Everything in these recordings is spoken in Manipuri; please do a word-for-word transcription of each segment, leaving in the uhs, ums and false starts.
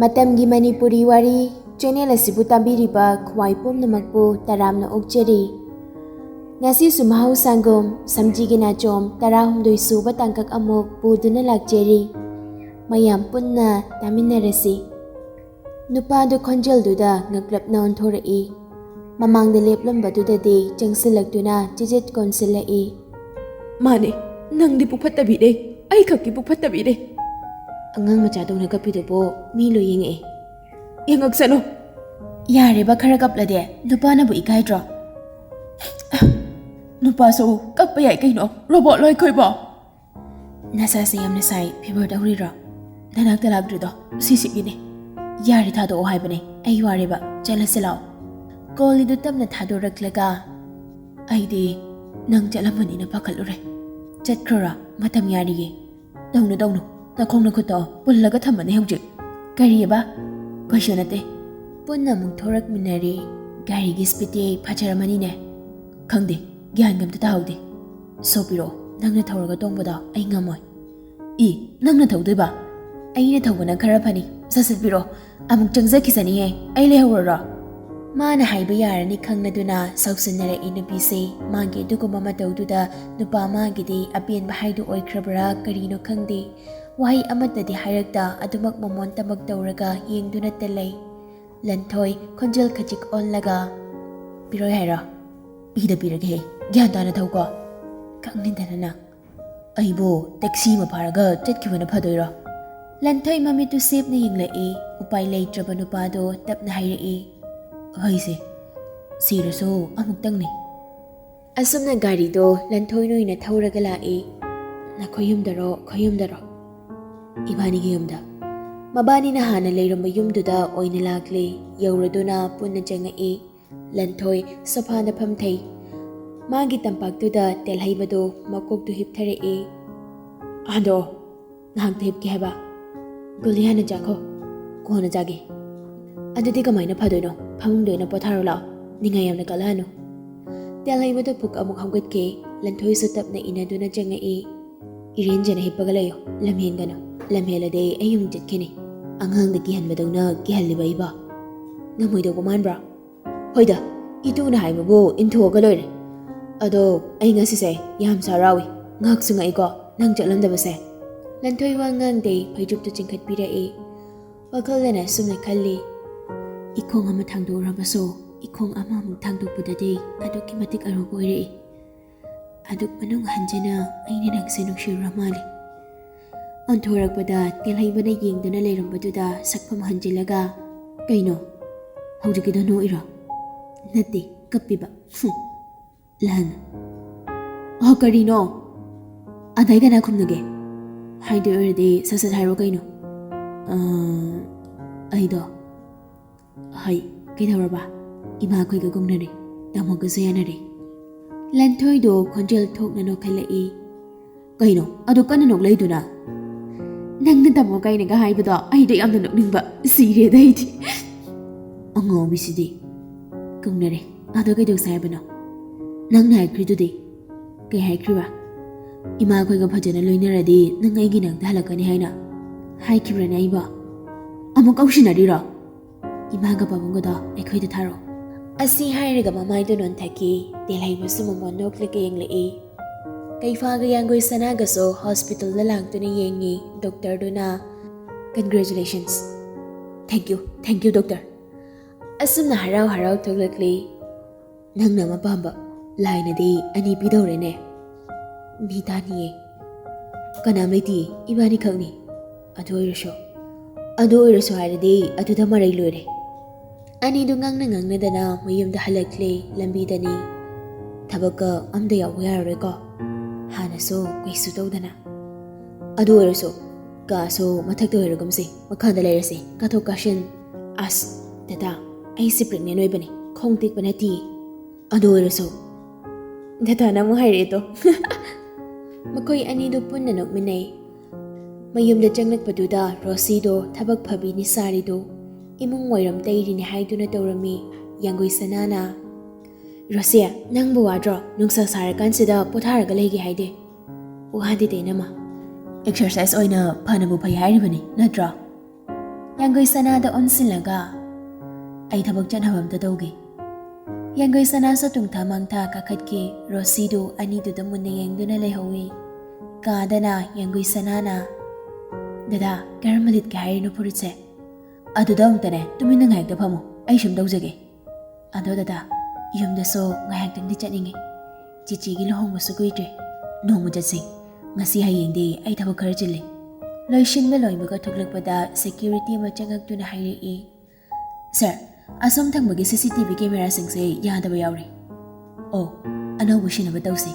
ꯃꯇꯝꯒꯤ ꯃꯅꯤꯄꯨꯔꯤ ꯋꯥꯔꯤ ꯆꯦꯅꯦꯜ ꯑꯁꯤꯕꯨ ꯇꯥꯕꯤꯔꯤꯕ ꯈ꯭ꯋꯥꯏ ꯄꯨꯝꯅꯃꯛꯄꯨ ꯇꯔꯥꯝꯅ ꯑꯣꯛꯆꯔꯤ꯫ ꯉꯁꯤꯁꯨ ꯃꯍꯧꯁꯥꯒꯨꯝ ꯁꯝꯖꯤꯒꯤ ꯅꯥꯆꯣꯝ ꯇꯔꯥꯍꯨꯝꯗꯣꯏ ꯁꯨꯕ ꯇꯥꯡꯀꯛ ꯑꯃꯨꯛ ꯄꯨꯗꯨꯅ ꯂꯥꯛꯆꯔꯤ꯫ ꯃꯌꯥꯝ ꯄꯨꯟꯅ ꯇꯥꯃꯤꯟꯅꯔꯁꯤ꯫ ꯅꯨꯄꯥꯗꯨ ꯈꯣꯟꯖꯦꯜꯗꯨꯗ ꯉꯛꯂꯞꯅ ꯑꯣꯟꯊꯣꯔꯛꯏ꯫ ꯃꯃꯥꯡꯗ ꯂꯦꯞꯂꯝꯕꯗꯨꯗꯗꯤ ꯆꯪꯁꯤꯜꯂꯛꯇꯨꯅ ꯆꯤꯖꯦꯠ ꯀꯣꯟꯁꯤꯜꯂꯛꯏ꯫ "ꯃꯥꯅꯦ, ꯅꯪꯗꯤ ꯄꯨꯛꯐꯠꯇꯕꯤꯅꯦ, ꯑꯩ ꯈꯛꯀꯤ ꯄꯨꯛꯐꯠꯇꯕꯤꯅꯦ꯫ ꯑꯉꯥꯡ ꯃꯆꯥꯗꯧꯅ ꯀꯞꯄꯤꯗꯨꯕꯨ ꯃꯤ ꯂꯣꯏ ꯌꯦꯡꯉꯛꯑꯦ꯫" "ꯌꯦꯡꯉꯛꯁꯅꯨ꯫" "ꯌꯥꯔꯦꯕ, ꯈꯔ ꯀꯞꯂꯗꯤ, ꯅꯨꯄꯥꯅꯕꯨ ꯏꯀꯥꯏꯗ꯭ꯔꯣ?" "ꯅꯨꯄꯥꯁꯨ ꯀꯞꯄ ꯌꯥꯏ ꯀꯩꯅꯣ, ꯔꯣꯕꯣꯠꯂꯣ ꯑꯩꯈꯣꯏꯕꯣ?" "ꯅꯁꯥꯁꯦ ꯌꯥꯝꯅ ꯁꯥꯏ, ꯐꯤꯚꯔ ꯇꯧꯔꯤꯔꯣ? ꯅꯅꯥꯛꯇ ꯂꯥꯛꯇ꯭ꯔꯤꯗꯣ ꯁꯤꯁꯤꯒꯤꯅꯦ꯫ ꯌꯥꯔꯦ, ꯊꯥꯗꯣꯛꯑꯣ ꯍꯥꯏꯕꯅꯦ, ꯑꯩ ꯋꯥꯔꯦꯕ, ꯆꯠꯂꯁꯤ ꯂꯥꯛꯑꯣ꯫" ꯀꯣꯂꯤꯗꯨ ꯇꯞꯅ ꯊꯥꯗꯣꯔꯛꯂꯒ, "ꯑꯩꯗꯤ ꯅꯪ ꯆꯠꯂꯝꯃꯅꯤꯅ ꯄꯥꯈꯠꯂꯨꯔꯦ꯫ ꯆꯠꯈ꯭ꯔꯣꯔꯥ? ꯃꯇꯝ ꯌꯥꯔꯤꯌꯦ꯫ ꯇꯧꯅꯨ, ꯇꯧꯅꯨ, ꯅꯈꯣꯡ ꯅꯈꯨꯠꯇꯣ ꯄꯨꯜꯂꯒ ꯊꯝꯃꯅꯤ ꯍꯧꯖꯤꯛ꯫" "ꯀꯔꯤꯑꯕ?" "ꯀꯩꯁꯨ ꯅꯠꯇꯦ꯫" ꯄꯨꯟꯅ ꯑꯃꯨꯛ ꯊꯣꯔꯛꯃꯤꯟꯅꯔꯦ꯫ "ꯒꯥꯔꯤꯒꯤ ꯁ꯭ꯄꯤꯗꯇꯤ ꯐꯖꯔꯝꯃꯅꯤꯅꯦ꯫" "ꯈꯪꯗꯦ, ꯒ꯭ꯌꯥꯟꯒ ꯑꯝꯇ ꯇꯥꯍꯧꯗꯦ꯫" "ꯁꯣ ꯄꯤꯔꯛꯑꯣ, ꯅꯪꯅ ꯊꯧꯔꯒ ꯇꯣꯡꯕꯗꯣ ꯑꯩ ꯉꯝꯃꯣꯏ꯫" "ꯏ, ꯅꯪꯅ ꯊꯧꯗꯣꯏꯕ?" "ꯑꯩꯅ ꯊꯧꯕꯅ ꯈꯔ ꯐꯅꯤ꯫ ꯁꯠ ꯁꯠ ꯄꯤꯔꯛꯑꯣ, ꯑꯃꯨꯛ ꯆꯪꯖꯈꯤꯁꯅꯤꯍꯦ, ꯑꯩ ꯂꯩꯍꯧꯔꯔꯣ?" ꯃꯥꯅ ꯍꯥꯏꯕ ꯌꯥꯔꯅꯤ ꯈꯪꯂꯗꯨꯅ ꯁꯥꯎꯁꯤꯟꯅꯔꯛꯏ ꯅꯨꯄꯤꯁꯦ꯫ ꯃꯥꯒꯤ ꯑꯗꯨꯒꯨꯝꯕ ꯃꯇꯧꯗꯨꯗ ꯅꯨꯄꯥ ꯃꯥꯒꯤꯗꯤ ꯑꯄꯦꯟꯕ ꯍꯥꯏꯗꯨ ꯑꯣꯏꯈ꯭ꯔꯕ꯭ꯔꯥ ꯀꯔꯤꯅꯣ ꯈꯪꯗꯦ꯫ ꯋꯥꯍꯩ ꯑꯃꯠꯇꯗꯤ ꯍꯥꯏꯔꯛꯇ ꯑꯗꯨꯃꯛ ꯃꯃꯣꯟ ꯇꯃꯛ ꯇꯧꯔꯒ ꯌꯦꯡꯗꯨꯅꯇ ꯂꯩ꯫ ꯂꯟꯊꯣꯏ ꯈꯣꯟꯖꯦꯜ ꯈꯖꯤꯛ ꯑꯣꯜꯂꯒ, "ꯄꯤꯔꯣꯏ ꯍꯥꯏꯔꯣ? ꯄꯤꯗ ꯄꯤꯔꯒꯦꯍꯦ, ꯒ꯭ꯌꯥꯟ ꯇꯥꯅ ꯊꯧꯀꯣ꯫" "ꯈꯪꯅꯤꯡꯗꯅ ꯅꯪ꯫" "ꯑꯩꯕꯨ ꯇꯦꯛꯁꯤ ꯑꯃ ꯐꯥꯔꯒ ꯆꯠꯈꯤꯕꯅ ꯐꯗꯣꯏꯔꯣ?" ꯂꯟꯊꯣꯏ ꯃꯃꯤꯠꯇꯨ ꯁꯦꯞꯅ ꯌꯦꯡꯂꯛꯏ꯫ ꯎꯄꯥꯏ ꯂꯩꯇ꯭ꯔꯕ ꯅꯨꯄꯥꯗꯣ ꯇꯞꯅ ꯍꯥꯏꯔꯛꯏ, "ꯍꯣꯏꯁꯦ, ꯁꯤꯔꯁꯨ ꯑꯃꯨꯛꯇꯪꯅꯤ꯫" ꯑꯁꯨꯝꯅ ꯒꯥꯔꯤꯗꯣ ꯂꯟꯊꯣꯏꯅ ꯑꯣꯏꯅ ꯊꯧꯔꯒ ꯂꯥꯛꯏ꯫ "ꯅꯈꯣꯏ ꯌꯨꯝꯗꯔꯣ, ꯑꯩꯈꯣꯏ ꯌꯨꯝꯗꯔꯣ?" "ꯏꯕꯥꯅꯤꯒꯤ ꯌꯨꯝꯗ꯫" ꯃꯕꯥꯅꯤꯅ ꯍꯥꯟꯅ ꯂꯩꯔꯝꯕ ꯌꯨꯝꯗꯨꯗ ꯑꯣꯏꯅ ꯂꯥꯛꯂꯦ꯫ ꯌꯧꯔꯗꯨꯅ ꯄꯨꯟꯅ ꯆꯪꯉꯛꯏ꯫ ꯂꯟꯊꯣꯏ ꯁꯣꯐꯥꯗ ꯐꯝꯊꯩ꯫ ꯃꯥꯒꯤ ꯇꯝꯄꯥꯛꯇꯨꯗ ꯇꯦꯜꯍꯩꯕꯗꯨ ꯃꯀꯣꯛꯇꯨ ꯍꯤꯞꯊꯔꯛꯏ꯫ "ꯑꯗꯣ ꯉꯥꯏꯍꯥꯛꯇ ꯍꯤꯞꯀꯦ ꯍꯥꯏꯕ?" "ꯒꯨꯂꯤ ꯍꯥꯟꯅ ꯆꯥꯈꯣ, ꯀꯣꯟꯅ ꯆꯥꯒꯦ꯫" "ꯑꯗꯨꯗꯤ ꯀꯃꯥꯏꯅ ꯐꯗꯣꯏꯅꯣ? ꯐꯃꯨꯡꯗ ꯑꯣꯏꯅ ꯄꯣꯊꯥꯔꯣ ꯂꯥꯛꯑꯣ, ꯅꯤꯡꯉꯥꯏ ꯌꯥꯝꯅ ꯀꯜꯂꯛꯑꯅꯨ꯫" ꯇꯦꯜꯍꯩꯕꯗꯨ ꯐꯨꯛ ꯑꯃꯨꯛ ꯍꯧꯒꯠꯈꯤ꯫ ꯂꯟꯊꯣꯏꯁꯨ ꯇꯞꯅ ꯏꯟꯅꯗꯨꯅ ꯆꯪꯉꯛꯏ꯫ "ꯏꯔꯦꯟꯖꯅ ꯍꯤꯞꯄꯒ ꯂꯩꯌꯨ, ꯂꯝ ꯍꯦꯟꯒꯅꯨ꯫ ꯂꯝ ꯍꯦꯜꯂꯗꯤ ꯑꯩ ꯑꯃꯨꯛ ꯆꯠꯈꯤꯅꯤ꯫ ꯑꯉꯥꯡꯗ ꯀꯤꯍꯟꯕꯗꯧꯅ ꯀꯤꯍꯜꯂꯤꯕ ꯑꯩꯕꯣ? ꯉꯝꯃꯣꯏꯗꯧꯕ ꯃꯥꯟꯕ꯭ꯔꯣ? ꯍꯣꯏꯗ, ꯏꯇꯨꯅ ꯍꯥꯏꯕꯕꯨ ꯏꯟꯊꯣꯛꯑꯒ ꯂꯣꯏꯔꯦ꯫ ꯑꯗꯣ ꯑꯩ ꯉꯁꯤꯁꯦ ꯌꯥꯝꯁꯨ ꯍꯔꯥꯎꯏ, ꯉꯥꯛꯁꯨ ꯉꯛꯏꯀꯣ ꯅꯪ ꯆꯠꯂꯝꯗꯕꯁꯦ꯫ ꯂꯟꯊꯣꯏ ꯋꯥ ꯉꯥꯡꯗꯦ, ꯐꯩꯖꯨꯞꯇꯨ ꯆꯤꯡꯈꯠꯄꯤꯔꯛꯏ꯫ ꯋꯥꯈꯜꯗꯅ ꯑꯁꯨꯝꯅ ꯈꯜꯂꯤ, ꯏꯈꯣꯡ ꯑꯃ ꯊꯥꯡꯗꯣꯛꯎꯔꯕꯁꯨ ꯏꯈꯣꯡ ꯑꯃꯃꯨꯛ ꯊꯥꯡꯗꯣꯛꯄꯗꯗꯤ ꯑꯗꯨꯛꯀꯤ ꯃꯇꯤꯛ ꯑꯔꯨꯕ ꯑꯣꯏꯔꯛꯏ꯫ ꯑꯗꯨꯛ ꯃꯅꯨꯡ ꯍꯟꯖꯅ ꯑꯩꯅ ꯅꯪꯁꯦ ꯅꯨꯡꯁꯤꯔꯨꯔ ꯃꯥꯜꯂꯦ꯫ ꯑꯣꯟꯊꯣꯔꯛꯄꯗ ꯇꯦꯜꯍꯩꯕꯅ ꯌꯦꯡꯗꯨꯅ ꯂꯩꯔꯝꯕꯗꯨꯗ ꯁꯛꯐꯝ ꯍꯟꯖꯤꯜꯂꯒ, "ꯀꯩꯅꯣ? ꯍꯧꯖꯤꯛꯀꯤꯗꯣ ꯅꯣꯛꯏꯔꯣ?" "ꯅꯠꯇꯦ, ꯀꯞꯄꯤꯕ꯫" "ꯍꯨꯝ, ꯂꯍꯟ꯫ ꯑ, ꯀꯔꯤꯅꯣ?" "ꯑꯗꯩ ꯀꯅꯥ ꯈꯨꯝꯅꯒꯦ? ꯍꯥꯏꯗꯣꯏ ꯑꯣꯏꯔꯗꯤ ꯁꯠ ꯁꯠ ꯍꯥꯏꯔꯣ ꯀꯩꯅꯣ?" "ꯑ, ꯑꯩꯗꯣ, ꯍꯩ, ꯀꯩꯗꯧꯔꯕ?" "ꯏꯃꯥ ꯑꯩꯈꯣꯏꯒ ꯀꯧꯅꯔꯦ, ꯇꯥꯃꯣꯒꯁꯨ ꯌꯥꯅꯔꯦ꯫" ꯂꯟꯊꯣꯏꯗꯣ ꯈꯣꯟꯖꯦꯜ ꯊꯣꯛꯅ ꯅꯣꯛꯈꯠꯂꯛꯏ꯫ "ꯀꯩꯅꯣ ꯑꯗꯨ ꯀꯟꯅ ꯅꯣꯛꯂꯛꯏꯗꯨꯅ?" "ꯅꯪꯅ ꯇꯥꯃꯣ ꯀꯥꯏꯅꯒ ꯍꯥꯏꯕꯗꯣ ꯑꯩꯗꯣ ꯌꯥꯝꯅ ꯅꯣꯛꯅꯤꯡꯕ, ꯁꯤꯔꯦꯗ ꯑꯩꯗꯤ꯫" "ꯑꯉꯥꯎꯕꯤꯁꯤꯗꯤ꯫ ꯀꯧꯅꯔꯦ, ꯑꯗꯣ ꯀꯩꯗꯧꯁꯦ ꯍꯥꯏꯕꯅꯣ? ꯅꯪꯅ ꯍꯥꯏꯈ꯭ꯔꯤꯗꯨꯗꯤ?" "ꯀꯩ ꯍꯥꯏꯈ꯭ꯔꯤꯕ?" "ꯏꯃꯥ ꯑꯩꯈꯣꯏꯒ ꯐꯖꯅ ꯂꯣꯏꯅꯔꯗꯤ ꯅꯪ ꯑꯩꯒꯤ ꯅꯥꯛꯇ ꯍꯜꯂꯛꯀꯅꯤ ꯍꯥꯏꯅ ꯍꯥꯏꯈꯤꯕ꯭ꯔꯅꯦ ꯑꯩꯕꯣ? ꯑꯃꯨꯛ ꯀꯧꯁꯤꯟꯅꯔꯤꯔꯣ? ꯏꯃꯥꯒ ꯄꯥꯕꯨꯡꯒꯗꯣ ꯑꯩꯈꯣꯏꯗ ꯊꯥꯔꯛꯑꯣ꯫" ꯑꯁꯤ ꯍꯥꯏꯔꯒ ꯃꯃꯥꯏꯗꯨ ꯅꯣꯟꯊꯈꯤ꯫ ꯇꯦꯜꯍꯩꯕꯁꯨ ꯃꯃꯣꯟ ꯅꯣꯛꯂꯒ ꯌꯦꯡꯂꯛꯏ꯫ ꯀꯩꯐꯥꯒ ꯌꯥꯡꯒꯣꯏ ꯁꯅꯥꯒꯁꯨ ꯍꯣꯁꯄꯤꯇꯥꯜꯗ ꯂꯥꯛꯇꯨꯅ ꯌꯦꯡꯉꯤ ꯗꯣꯛꯇꯔꯗꯨꯅ꯫ "Congratulations꯫ Thank you, thank you, doctor꯫" ꯑꯁꯨꯝꯅ ꯍꯔꯥꯎ ꯍꯔꯥꯎ ꯊꯣꯛꯂꯛꯂꯤ꯫ "ꯅꯪꯅ ꯑꯃ ꯄꯥꯝꯕ, ꯂꯥꯏꯅꯗꯤ ꯑꯅꯤ ꯄꯤꯗꯧꯔꯦꯅꯦ꯫" "ꯃꯤ ꯇꯥꯅꯤꯌꯦ꯫ ꯀꯅꯥꯝ ꯂꯩꯇꯤꯌꯦ, ꯏꯕꯥꯅꯤꯈꯛꯅꯤ꯫ ꯑꯗꯨ ꯑꯣꯏꯔꯁꯨ, ꯑꯗꯨ ꯑꯣꯏꯔꯁꯨ ꯍꯥꯏꯔꯗꯤ ꯑꯗꯨꯗ ꯃꯔꯩ ꯂꯣꯏꯔꯦ꯫" ꯑꯅꯤꯗꯨ ꯉꯥꯡꯅ ꯉꯥꯡꯅꯗꯅ ꯃꯌꯨꯝꯗ ꯍꯜꯂꯛꯂꯦ꯫ ꯂꯝꯕꯤꯗꯅꯤ꯫ "ꯊꯕꯛꯀ ꯑꯝꯇ ꯌꯥꯎꯕ ꯌꯥꯔꯔꯣꯏꯀꯣ, ꯍꯥꯟꯅꯁꯨ ꯀꯩꯁꯨ ꯇꯧꯗꯅ꯫ ꯑꯗꯨ ꯑꯣꯏꯔꯁꯨ ꯀꯥꯁꯨ ꯃꯊꯛꯇ ꯑꯣꯏꯔꯒꯨꯝꯁꯦ, ꯃꯈꯥꯗ ꯂꯩꯔꯁꯦ, ꯀꯥꯊꯣꯛ ꯀꯥꯁꯤꯟ꯫" "ꯑꯁ, ꯗꯗꯥ, ꯑꯩꯁꯦ pregnant ꯑꯣꯏꯕꯅꯤ, ꯈꯣꯡ ꯇꯦꯛꯄ ꯅꯠꯇꯤꯌꯦ꯫" "ꯑꯗꯨ ꯑꯣꯏꯔꯁꯨ꯫" ꯗꯗꯥꯅ ꯑꯃꯨꯛ ꯍꯥꯏꯔꯛꯑꯦꯗꯣ꯫ ꯃꯈꯣꯏ ꯑꯅꯤꯗꯨ ꯄꯨꯟꯅ ꯅꯣꯛꯃꯤꯟꯅꯩ꯫ ꯃꯌꯨꯝꯗ ꯆꯪꯂꯛꯄꯗꯨꯗ ꯔꯣꯁꯤꯗꯣ ꯊꯕꯛ ꯐꯕꯤꯅꯤ ꯁꯥꯔꯤꯗꯣ ꯏꯃꯨꯡ ꯋꯥꯏꯔꯝ ꯇꯩꯔꯤꯅꯤ ꯍꯥꯏꯗꯨꯅ ꯇꯧꯔꯝꯃꯤ꯫ ꯌꯥꯡꯒꯣꯏ ꯁꯅꯥꯅ, "ꯔꯣꯁꯤ, ꯅꯪꯕꯨ ꯋꯥꯗ꯭ꯔꯣ? ꯅꯨꯡꯁꯥ ꯁꯥꯔꯀꯥꯟꯁꯤꯗ ꯄꯣꯊꯥꯔꯒ ꯂꯩꯒꯦ ꯍꯥꯏꯗꯦ?" "ꯋꯥꯗꯦꯗ ꯏꯅꯝꯃ꯫ Exercise ꯑꯣꯏꯅ ꯐꯅꯕꯨ ꯐꯩ ꯍꯥꯏꯔꯤꯕꯅꯤ ꯅꯠꯇ꯭ꯔꯣ?" ꯌꯥꯡꯒꯣꯏ ꯁꯅꯥꯗ ꯑꯣꯟꯁꯤꯜꯂꯒ, "ꯑꯩ ꯊꯕꯛ ꯆꯠꯅꯕ ꯑꯝꯇ ꯇꯧꯒꯦ"꯫ ꯌꯥꯡꯒꯣꯏ ꯁꯅꯥꯁꯨ ꯇꯨꯡꯊꯥ ꯃꯥꯡꯊꯥ ꯀꯥꯈꯠꯈꯤ꯫ ꯔꯣꯁꯤꯗꯨ ꯑꯅꯤꯗꯨꯗ ꯃꯨꯟꯅ ꯌꯦꯡꯗꯨꯅ ꯂꯩꯍꯧꯏ꯫ ꯀꯥꯗꯅ ꯌꯥꯡꯒꯣꯏ ꯁꯅꯥꯅ, "ꯗꯗꯥ, ꯀꯔꯝꯕ ꯂꯤꯠꯀꯦ ꯍꯥꯏꯔꯤꯅꯣ ꯐꯨꯔꯤꯠꯁꯦ?" "ꯑꯗꯨꯗ ꯑꯃꯨꯛꯇꯅꯦ, ꯇꯨꯃꯤꯟꯅ ꯉꯥꯏꯍꯥꯛꯇ ꯐꯝꯃꯨ, ꯑꯩ ꯁꯨꯝ ꯇꯧꯖꯒꯦ"꯫ "ꯑꯗꯣ ꯗꯗꯥ, ꯌꯨꯝꯗꯁꯨ ꯉꯥꯏꯍꯥꯛꯇꯪꯗꯤ ꯆꯠꯅꯤꯡꯉꯤ꯫ ꯆꯤꯆꯦꯒꯤ ꯂꯨꯍꯣꯡꯕꯁꯨ ꯀꯨꯏꯗ꯭ꯔꯦ꯫ ꯅꯣꯡꯃ ꯆꯠꯁꯤ꯫ ꯉꯁꯤ ꯍꯌꯦꯡꯗꯤ ꯑꯩ ꯊꯕꯛ ꯈꯔ ꯆꯤꯜꯂꯤ"꯫ ꯂꯣꯏꯁꯤꯟꯕ ꯂꯣꯏꯕꯒ ꯊꯣꯛꯂꯛꯄꯗ ꯁꯦꯀ꯭ꯌꯨꯔꯤꯇꯤ ꯑꯃ ꯆꯪꯉꯛꯇꯨꯅ ꯍꯥꯏꯔꯛꯏ, "ꯁꯥꯔ, ꯑꯁꯣꯝ ꯊꯪꯕꯒꯤ ꯁꯤ ꯁꯤ ꯇꯤ ꯚꯤ ꯀꯦꯃꯦꯔꯥꯁꯤꯡꯁꯦ ꯌꯥꯗꯕ ꯌꯥꯎꯔꯦ"꯫ "ꯑꯣ, ꯑꯅꯧꯕ ꯁꯤꯟꯅꯕ ꯇꯧꯁꯤ"꯫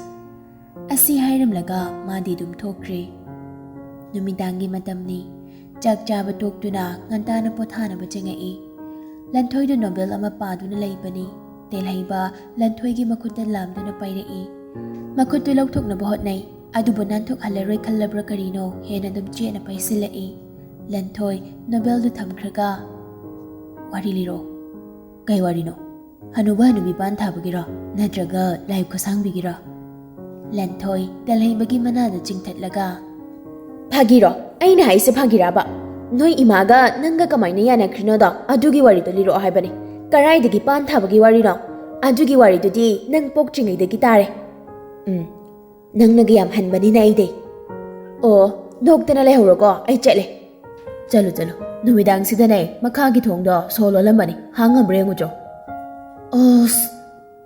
ꯑꯁꯤ ꯍꯥꯏꯔꯝꯂꯒ ꯃꯥꯗꯤ ꯑꯗꯨꯝ ꯊꯣꯛꯈ꯭ꯔꯦ꯫ ꯅꯨꯃꯤꯗꯥꯡꯒꯤ ꯃꯇꯝꯅꯤ꯫ ꯆꯥꯛ ꯆꯥꯕ ꯇꯣꯛꯇꯨꯅ ꯉꯟꯇꯥꯅ ꯄꯣꯊꯥꯅꯕ ꯆꯪꯉꯛꯏ꯫ ꯂꯟꯊꯣꯏꯗꯨ ꯅꯣꯕꯦꯜ ꯑꯃ ꯄꯥꯗꯨꯅ ꯂꯩꯕꯅꯤ꯫ ꯇꯦꯜꯍꯩꯕ ꯂꯟꯊꯣꯏꯒꯤ ꯃꯈꯨꯠꯇ ꯂꯥꯝꯗꯨꯅ ꯄꯥꯏꯔꯛꯏ꯫ ꯃꯈꯨꯠꯇꯨ ꯂꯧꯊꯣꯛꯅꯕ ꯍꯣꯠꯅꯩ, ꯑꯗꯨꯕꯨ ꯅꯥꯟꯊꯣꯛꯍꯜꯂꯔꯣꯏ ꯈꯜꯂꯕ꯭ꯔꯥ ꯀꯔꯤꯅꯣ, ꯍꯦꯟꯅ ꯑꯗꯨꯝ ꯆꯦꯠꯅ ꯄꯥꯏꯁꯤꯜꯂꯛꯏ꯫ ꯂꯟꯊꯣꯏ ꯅꯣꯕꯦꯜꯗꯨ ꯊꯝꯈ꯭ꯔꯒ, "ꯋꯥꯔꯤ ꯂꯤꯔꯛꯑꯣ"꯫ "ꯀꯩ ꯋꯥꯔꯤꯅꯣ? ꯍꯅꯨꯕ ꯍꯅꯨꯕꯤ ꯄꯥꯟ ꯊꯥꯕꯒꯤꯔꯣ? ꯅꯠꯇ꯭ꯔꯒ ꯂꯥꯏ ꯈꯨꯠꯁꯥꯡꯕꯤꯒꯤꯔꯣ?" ꯂꯟꯊꯣꯏ ꯇꯦꯜꯍꯩꯕꯒꯤ ꯃꯅꯥꯗ ꯆꯤꯡꯊꯠꯂꯒ, "ꯐꯥꯒꯤꯔꯣ? ꯑꯩꯅ ꯍꯥꯏꯁꯦ ꯐꯥꯒꯤꯔꯥꯕ? ꯅꯣꯏ ꯏꯃꯥꯒ ꯅꯪꯒ ꯀꯃꯥꯏꯅ ꯌꯥꯅꯈ꯭ꯔꯤꯅꯣꯗꯣ, ꯑꯗꯨꯒꯤ ꯋꯥꯔꯤꯗꯣ ꯂꯤꯔꯛꯑꯣ ꯍꯥꯏꯕꯅꯦ꯫ ꯀꯔꯥꯏꯗꯒꯤ ꯄꯥꯟ ꯊꯥꯕꯒꯤ ꯋꯥꯔꯤꯅꯣ? ꯑꯗꯨꯒꯤ ꯋꯥꯔꯤꯗꯨꯗꯤ ꯅꯪ ꯄꯣꯛꯇ꯭ꯔꯤꯉꯩꯗꯒꯤ ꯇꯥꯔꯦ"꯫ "ꯎꯝ, ꯅꯪꯅꯒ ꯌꯥꯝ ꯍꯟꯕꯅꯤꯅ ꯑꯩꯗꯤ"꯫ "ꯑꯣ, ꯅꯣꯛꯇꯅ ꯂꯩꯍꯧꯔꯣꯀꯣ, ꯑꯩ ꯆꯠꯂꯦ"꯫ "ꯆꯠꯂꯨ, ꯆꯠꯂꯨ, ꯅꯨꯃꯤꯗꯥꯡꯁꯤꯗꯅꯦ ꯃꯈꯥꯒꯤ ꯊꯣꯡꯗꯣ ꯁꯣ ꯂꯣꯜꯂꯝꯕꯅꯤ, ꯍꯥꯡꯉꯝꯕ꯭ꯔꯥ ꯌꯦꯡꯉꯨꯆꯣ"꯫ "ꯑꯁ,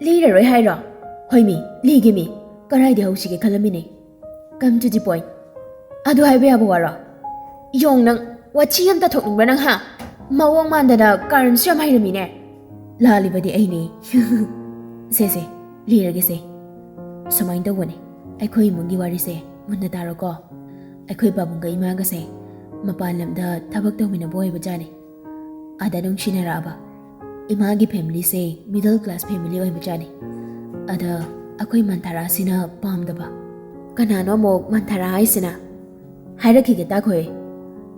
ꯂꯤꯔꯔꯣꯏ ꯍꯥꯏꯔꯣ? ꯍꯣꯏꯃꯤ, ꯂꯤꯒꯦꯃꯤ, ꯀꯔꯥꯏꯗꯩ ꯍꯧꯁꯤꯒꯦ ꯈꯜꯂꯝꯃꯤꯅꯦ"꯫ "Come to the point꯫ ꯑꯗꯨ ꯍꯥꯏꯕ ꯌꯥꯕ ꯋꯥꯔꯣ? ꯌꯣꯡ, ꯅꯪ ꯋꯥꯊꯤ ꯑꯝꯇ ꯊꯣꯛꯅꯤꯡꯕ꯭ꯔꯥ ꯅꯪ, ꯍꯥ? ꯃꯑꯣꯡ ꯃꯥꯟꯗꯅ ꯀꯥꯔꯟꯁꯨ ꯌꯥꯝ ꯍꯩꯔꯝꯃꯤꯅꯦ"꯫ "ꯂꯥꯜꯂꯤꯕꯗꯤ ꯑꯩꯅꯦ"꯫ "ꯁꯦ, ꯁꯦ, ꯂꯤꯔꯒꯦꯁꯦ꯫ ꯁꯨꯃꯥꯏꯅ ꯇꯧꯕꯅꯦ, ꯑꯩꯈꯣꯏ ꯏꯃꯨꯡꯒꯤ ꯋꯥꯔꯤꯁꯦ ꯃꯨꯟꯅ ꯇꯥꯔꯣꯀꯣ꯫ ꯑꯩꯈꯣꯏ ꯄꯥꯕꯨꯡꯒ ꯏꯃꯥꯒꯁꯦ ꯃꯄꯥꯟ ꯂꯝꯗ ꯊꯕꯛ ꯇꯧꯃꯤꯟꯅꯕ ꯑꯣꯏꯕꯖꯥꯠꯅꯤ꯫ ꯑꯗ ꯅꯨꯡꯁꯤꯅꯔꯛꯑꯕ꯫ ꯏꯃꯥꯒꯤ ꯐꯦꯃꯤꯂꯤꯁꯦ middle class family ꯑꯣꯏꯕꯖꯥꯠꯅꯤ꯫ ꯑꯗ ꯑꯩꯈꯣꯏ ꯃꯟꯊꯔꯥꯁꯤꯅ ꯄꯥꯝꯗꯕ"꯫ "ꯀꯅꯥꯅꯣ ꯑꯃꯨꯛ ꯃꯟꯊꯔꯥ ꯍꯥꯏꯁꯤꯅ?" "ꯍꯥꯏꯔꯛꯈꯤꯒꯦ, ꯇꯥꯈꯣꯍꯦ꯫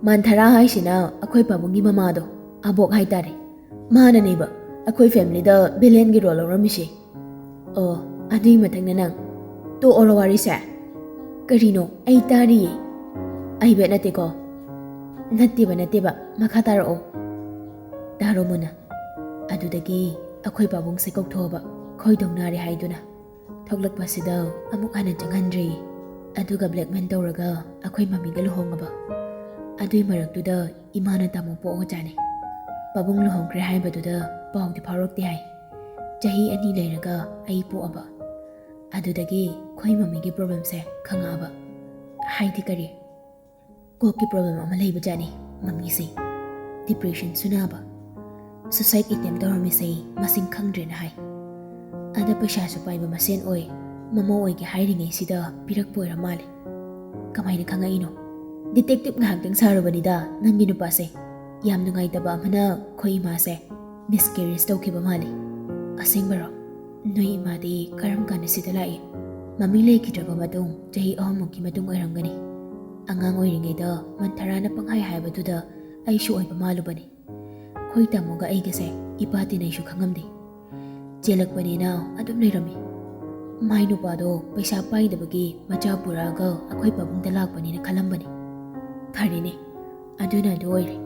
ꯃꯟꯊꯔꯥ ꯍꯥꯏꯁꯤꯅ ꯑꯩꯈꯣꯏ ꯄꯥꯕꯨꯡꯒꯤ ꯃꯃꯥꯗꯣ, ꯑꯕꯣꯛ ꯍꯥꯏꯇꯥꯔꯦ꯫ ꯃꯥꯅꯅꯦꯕ ꯑꯩꯈꯣꯏ ꯐꯦꯃꯤꯂꯤꯗ ꯚꯤꯂꯦꯟꯒꯤ ꯔꯣꯜ ꯂꯧꯔꯝꯃꯤꯁꯦ"꯫ "ꯑꯣ, ꯑꯗꯨꯏ ꯃꯊꯪꯅ ꯅꯪ ꯇꯣꯛꯑꯣꯔꯣ ꯋꯥꯔꯤꯁꯦ"꯫ "ꯀꯔꯤꯅꯣ? ꯑꯩ ꯇꯥꯔꯤꯌꯦ"꯫ "ꯑꯩ ꯕꯦꯠ ꯅꯠꯇꯦꯀꯣ"꯫ "ꯅꯠꯇꯦꯕ, ꯅꯠꯇꯦꯕ, ꯃꯈꯥ ꯇꯥꯔꯛꯑꯣ", ꯇꯥꯔꯣ ꯃꯨꯟꯅ꯫ ꯑꯗꯨꯗꯒꯤ ꯑꯩꯈꯣꯏ ꯄꯥꯕꯨꯡꯁꯦ ꯀꯧꯊꯣꯛꯑꯕ, ꯈꯣꯏꯗꯧ ꯅꯥꯔꯦ ꯍꯥꯏꯗꯨꯅ꯫ ꯊꯣꯛꯂꯛꯄꯁꯤꯗ ꯑꯃꯨꯛ ꯍꯟꯅ ꯆꯪꯍꯟꯗ꯭ꯔꯦ꯫ ꯑꯗꯨꯒ blackmail ꯇꯧꯔꯒ ꯑꯩꯈꯣꯏ ꯃꯃꯤꯒ ꯂꯨꯍꯣꯡꯉꯕ꯫ ꯑꯗꯨꯏ ꯃꯔꯛꯇꯨꯗ ꯏꯃꯥꯅ ꯇꯥꯃꯣ ꯄꯣꯛꯑꯖꯥꯠꯅꯤ꯫ ꯄꯥꯕꯨꯡ ꯂꯨꯍꯣꯡꯈ꯭ꯔꯦ ꯍꯥꯏꯕꯗꯨꯗ ꯄꯥꯎꯗꯤ ꯐꯥꯎꯔꯛꯇꯦ ꯍꯥꯏ꯫ ꯆꯍꯤ ꯑꯅꯤ ꯂꯩꯔꯒ ꯑꯩ ꯄꯣꯛꯑꯕ꯫ ꯑꯗꯨꯗꯒꯤ ꯑꯩꯈꯣꯏ ꯃꯃꯤꯒꯤ problemꯁꯦ ꯈꯪꯉꯛꯑꯕ꯫ ꯍꯥꯏꯗꯤ ꯀꯔꯤ? ꯀꯣꯛꯀꯤ problem ꯑꯃ ꯂꯩꯕꯖꯥꯠꯅꯤ ꯃꯃꯤꯁꯦ꯫ Depressionꯁꯨ ꯅꯥꯕ꯫ Suicide attempt ꯇꯧꯔꯝꯃꯤꯁꯦ ꯃꯁꯤꯡ ꯈꯪꯗ꯭ꯔꯦꯅ ꯍꯥꯏ꯫ ꯑꯗ ꯄꯩꯁꯥꯁꯨ ꯄꯥꯏꯕ ꯃꯁꯦꯟ ꯑꯣꯏ꯫ ꯃꯃꯧ ꯑꯣꯏꯒꯦ ꯍꯥꯏꯔꯤꯉꯩꯁꯤꯗ ꯄꯤꯔꯛꯄ ꯑꯣꯏꯔ ꯃꯥꯜꯂꯦ꯫ ꯀꯃꯥꯏꯅ ꯈꯪꯉꯛꯏꯅꯣ? Detective ꯉꯥꯏꯍꯥꯛꯇꯪ ꯁꯥꯔꯨꯕꯅꯤꯗ ꯅꯪꯒꯤ ꯅꯨꯄꯥꯁꯦ꯫ ꯌꯥꯝ ꯅꯨꯡꯉꯥꯏꯇꯕ ꯑꯃꯅ ꯑꯩꯈꯣꯏ ꯏꯃꯥꯁꯦ miscarriage ꯇꯧꯈꯤꯕ ꯃꯥꯜꯂꯤ꯫ ꯑꯁꯦꯡꯕꯔꯣ? ꯅꯣꯏ ꯏꯃꯥꯗꯤ ꯀꯔꯝ ꯀꯥꯟꯗ ꯁꯤꯗ ꯂꯥꯛꯏ? ꯃꯃꯤ ꯂꯩꯈꯤꯗ꯭ꯔꯕ ꯃꯇꯨꯡ ꯆꯍꯤ ꯑꯍꯨꯝꯃꯨꯛꯀꯤ ꯃꯇꯨꯡ ꯑꯣꯏꯔꯝꯒꯅꯤ꯫ ꯑꯉꯥꯡ ꯑꯣꯏꯔꯤꯉꯩꯗ ꯃꯟꯊꯔꯥꯅ ꯄꯪꯍꯥꯏ ꯍꯥꯏꯕꯗꯨꯗ ꯑꯩꯁꯨ ꯑꯣꯏꯕ ꯃꯥꯜꯂꯨꯕꯅꯤ꯫ ꯑꯩꯈꯣꯏ ꯇꯥꯃꯣꯒ ꯑꯩꯒꯁꯦ ꯏꯄꯥ ꯇꯤꯟꯅꯩꯁꯨ ꯈꯪꯉꯝꯗꯦ꯫ ꯆꯦꯜꯂꯛꯄꯅꯦꯅ ꯑꯗꯨꯝ ꯂꯩꯔꯝꯃꯤ꯫ ꯃꯥꯏ ꯅꯨꯄꯥꯗꯣ ꯄꯩꯁꯥ ꯄꯥꯏꯗꯕꯒꯤ ꯃꯆꯥ ꯄꯨꯔꯛꯑꯒ ꯑꯩꯈꯣꯏ ꯄꯥꯕꯨꯡꯗ ꯂꯥꯛꯄꯅꯦꯅ ꯈꯜꯂꯝꯕꯅꯤ꯫ ꯐꯔꯦꯅꯦ, ꯑꯗꯨꯅ ꯑꯗꯨ ꯑꯣꯏꯔꯦ꯫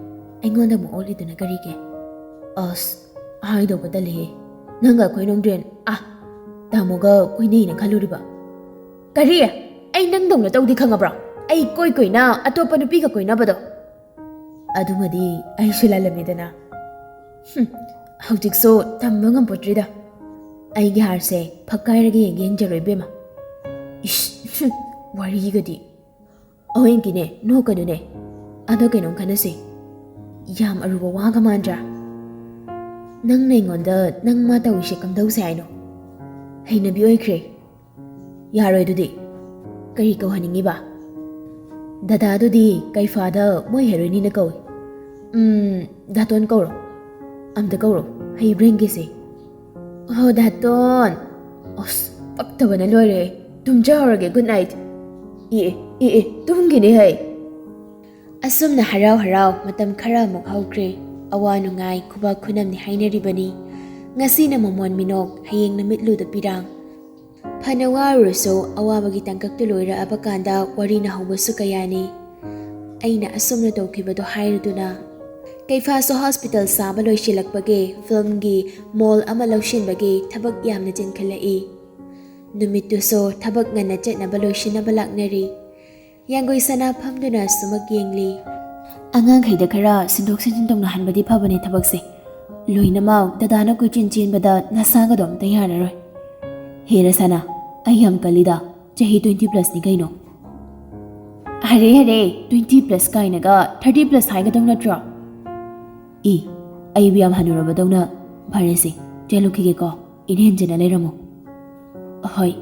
ꯑꯩꯉꯣꯟꯗ ꯑꯃꯨꯛ ꯑꯣꯠꯂꯤꯗꯨꯅ ꯀꯔꯤꯒꯤ? ꯑꯁ, ꯍꯥꯏꯗꯧꯕ ꯇꯜꯂꯤꯍꯦ꯫ ꯅꯪꯒ ꯑꯩꯈꯣꯏ ꯅꯣꯡꯗ꯭ꯔꯦꯟ, ꯑꯥ, ꯇꯥꯃꯣꯒ ꯀꯣꯏꯅꯩꯅ ꯈꯜꯂꯨꯔꯤꯕ? ꯀꯔꯤ? ꯑꯩ ꯅꯪꯗꯧꯅ ꯇꯧꯗꯤ ꯈꯪꯉꯕ꯭ꯔꯣ? ꯑꯩ ꯀꯣꯏ ꯀꯣꯏꯅ ꯑꯇꯣꯞꯄ ꯅꯨꯄꯤꯒ ꯀꯣꯏꯅꯕꯗꯣ? ꯑꯗꯨꯃꯗꯤ ꯑꯩꯁꯨ ꯂꯥꯜꯂꯝꯃꯦꯗꯅ꯫ ꯍꯨꯝ, ꯍꯧꯖꯤꯛꯁꯨ ꯇꯝꯕ ꯉꯝꯄꯣꯠꯇ꯭ꯔꯤꯗ꯫ ꯑꯩꯒꯤ ꯍꯥꯔꯁꯦ ꯐꯛꯀꯥꯏꯔꯒ ꯌꯦꯡꯒꯦ ꯌꯦꯡꯖꯔꯣ ꯏꯕꯦꯝꯃ꯫ ꯏꯁ, ꯍꯨꯝ, ꯋꯥꯔꯤꯒꯗꯤ꯫ ꯑꯍꯣꯏ ꯑꯪꯀꯤꯅꯦ, ꯅꯣꯛꯀꯅꯨꯅꯦ꯫ ꯑꯗꯣ ꯀꯩꯅꯣꯝ ꯈꯟꯅꯁꯤ꯫ ꯌꯥꯝ ꯑꯔꯨꯕ ꯋꯥꯒ ꯃꯥꯟꯗ꯭ꯔꯥ? ꯅꯪꯅ ꯑꯩꯉꯣꯟꯗ ꯅꯪ ꯃꯥ ꯇꯧꯔꯤꯁꯦ ꯀꯝꯗꯧꯁꯦ ꯍꯥꯏꯅꯣ? ꯍꯩꯅꯕꯤ ꯑꯣꯏꯈ꯭ꯔꯦ꯫ ꯌꯥꯔꯣꯏ ꯑꯗꯨꯗꯤ꯫ ꯀꯔꯤ ꯀꯧꯍꯟꯅꯤꯡꯉꯤꯕ? ꯗꯗꯥꯗꯨꯗꯤ ꯀꯩꯐꯥꯗ ꯃꯣꯏ ꯍꯦꯔꯣꯏꯅꯤꯅ ꯀꯧꯏ꯫ ꯎꯝ, ꯗꯥꯇꯣꯟ ꯀꯧꯔꯣ꯫ ꯑꯝꯇ ꯀꯧꯔꯣ, ꯍꯩꯕ꯭ꯔꯦꯟꯒꯤꯁꯦ꯫ ꯑꯣ, ꯗꯥꯇꯣꯟ꯫ ꯑꯁ, ꯄꯛꯇꯕꯅ ꯂꯣꯏꯔꯦ꯫ ꯇꯨꯝꯖꯍꯧꯔꯒꯦ, good night꯫ ꯑꯦ, ꯑꯦ, ꯑꯦ, ꯇꯨꯝꯒꯤꯅꯦ ꯍꯩ꯫ ꯑꯁꯨꯝꯅ ꯍꯔꯥꯎ ꯍꯔꯥꯎ ꯃꯇꯝ ꯈꯔ ꯑꯃꯨꯛ ꯍꯧꯈ꯭ꯔꯦ꯫ ꯑꯋꯥ ꯅꯨꯡꯉꯥꯏ ꯈꯨꯕꯥꯛ ꯈꯨꯅꯝꯅꯤ ꯍꯥꯏꯅꯔꯤꯕꯅꯤ꯫ ꯉꯁꯤꯅ ꯃꯃꯣꯟ ꯃꯤꯅꯣꯛ, ꯍꯌꯦꯡꯅ ꯃꯤꯠꯂꯨꯗ ꯄꯤꯔꯥꯡ꯫ ꯐꯅ ꯋꯥꯔꯨꯔꯁꯨ ꯑꯋꯥꯕꯒꯤ ꯇꯥꯡꯀꯛꯇꯨ ꯂꯣꯏꯔꯛꯑꯕ ꯀꯥꯟꯗ ꯋꯥꯔꯤꯅ ꯍꯧꯕꯁꯨ ꯀꯌꯥꯅꯤ꯫ ꯑꯩꯅ ꯑꯁꯨꯝꯅ ꯇꯧꯈꯤꯕꯗꯣ ꯍꯥꯏꯔꯗꯨꯅ꯫ ꯀꯩꯐꯥꯁꯨ ꯍꯣꯁꯄꯤꯇꯥꯜ ꯁꯥꯕ ꯂꯣꯏꯁꯤꯜꯂꯛꯄꯒꯤ ꯐꯤꯜꯝꯒꯤ ꯃꯣꯜ ꯑꯃ ꯂꯧꯁꯤꯟꯕꯒꯤ ꯊꯕꯛ ꯌꯥꯝꯅ ꯆꯤꯟꯈꯠꯂꯛꯏ꯫ ꯅꯨꯃꯤꯠꯇꯨꯁꯨ ꯊꯕꯛ ꯉꯟꯅ ꯆꯠꯅꯕ ꯂꯣꯏꯁꯤꯟꯅꯕ ꯂꯥꯛꯅꯔꯤ꯫ ꯌꯥꯡꯒꯣꯏ ꯁꯅꯥ ꯐꯝꯗꯨꯅ ꯁꯨꯃꯛ ꯌꯦꯡꯂꯤ꯫ ꯑꯉꯥꯡꯈꯩꯗ ꯈꯔ ꯁꯤꯟꯗꯣꯛ ꯁꯤꯟꯖꯤꯟ ꯇꯧꯅꯍꯟꯕꯗꯤ ꯐꯕꯅꯦ ꯊꯕꯛꯁꯦ꯫ ꯂꯣꯏꯅꯃꯛ ꯗꯗꯥꯅ ꯀꯣꯏꯆꯦꯟ ꯆꯦꯟꯕꯗ ꯅꯁꯥꯒꯗꯣ ꯑꯝꯇ ꯌꯥꯔꯔꯣꯏ꯫ ꯍꯦ ꯔꯁꯅꯥ, ꯑꯩ ꯌꯥꯝ ꯀꯜꯂꯤꯗ, ꯆꯍꯤ twenty plusꯅꯤ ꯀꯩꯅꯣ꯫ ꯍꯔꯦ ꯍꯔꯦ, twenty plus ꯀꯥꯏꯅꯒ thirty plus ꯍꯥꯏꯒꯗꯧ ꯅꯠꯇ꯭ꯔꯣ? ꯏ, ꯑꯩꯕꯨ ꯌꯥꯝ ꯍꯅꯨꯔꯕꯗꯧꯅ꯫ ꯐꯔꯦꯁꯦ, ꯆꯦꯜꯂꯨꯈꯤꯒꯦꯀꯣ, ꯏꯅꯦ ꯍꯟꯖꯅ ꯂꯩꯔꯝꯃꯨ꯫ ꯍꯣꯏ꯫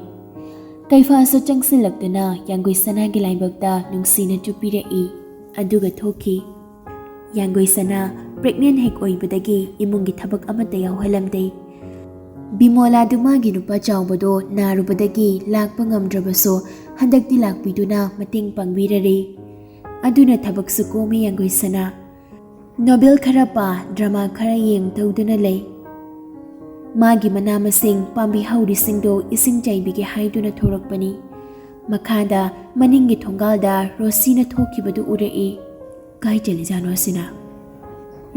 ꯀꯩꯐꯥꯁꯨ ꯆꯪꯁꯤꯜꯂꯛꯇꯨꯅ ꯌꯥꯡꯒꯣꯏ ꯁꯅꯥꯒꯤ ꯂꯥꯏꯕꯛꯇ ꯅꯨꯡꯁꯤꯅ ꯆꯨꯞꯄꯤꯔꯛꯏ, ꯑꯗꯨꯒ ꯊꯣꯛꯈꯤ꯫ ꯌꯥꯡꯒꯣꯏ ꯁꯅꯥ pregnant ꯍꯦꯛ ꯑꯣꯏꯕꯗꯒꯤ ꯏꯃꯨꯡꯒꯤ ꯊꯕꯛ ꯑꯃꯠꯇ ꯌꯥꯎꯍꯜꯂꯝꯗꯦ꯫ ꯕꯤꯃꯣꯂꯥꯗꯨ ꯃꯥꯒꯤ ꯅꯨꯄꯥ ꯆꯥꯎꯕꯗꯣ ꯅꯥꯔꯨꯕꯗꯒꯤ ꯂꯥꯛꯄ ꯉꯝꯗ꯭ꯔꯕꯁꯨ ꯍꯟꯗꯛꯇꯤ ꯂꯥꯛꯄꯤꯗꯨꯅ ꯃꯇꯦꯡ ꯄꯥꯡꯕꯤꯔꯔꯦ꯫ ꯑꯗꯨꯅ ꯊꯕꯛꯁꯨ ꯀꯣꯝꯃꯤ ꯌꯥꯡꯒꯣꯏ ꯁꯅꯥ꯫ ꯅꯣꯕꯦꯜ ꯈꯔ ꯄꯥ, ꯗ꯭ꯔꯃꯥ ꯈꯔ ꯌꯦꯡ ꯇꯧꯗꯨꯅ ꯂꯩ꯫ ꯃꯥꯒꯤ ꯃꯅꯥ ꯃꯁꯤꯡ ꯄꯥꯝꯕꯤ ꯍꯧꯔꯤꯁꯤꯡꯗꯣ ꯏꯁꯤꯡ ꯆꯥꯏꯕꯤꯒꯦ ꯍꯥꯏꯗꯨꯅ ꯊꯣꯔꯛꯄꯅꯤ꯫ ꯃꯈꯥꯗ ꯃꯅꯤꯡꯒꯤ ꯊꯣꯡꯒꯥꯜꯗ ꯔꯣꯁꯤꯅ ꯊꯣꯛꯈꯤꯕꯗꯨ ꯎꯔꯛꯏ꯫ ꯀꯥꯏ ꯆꯠꯂꯤꯖꯥꯠꯅꯣ ꯑꯁꯤꯅ?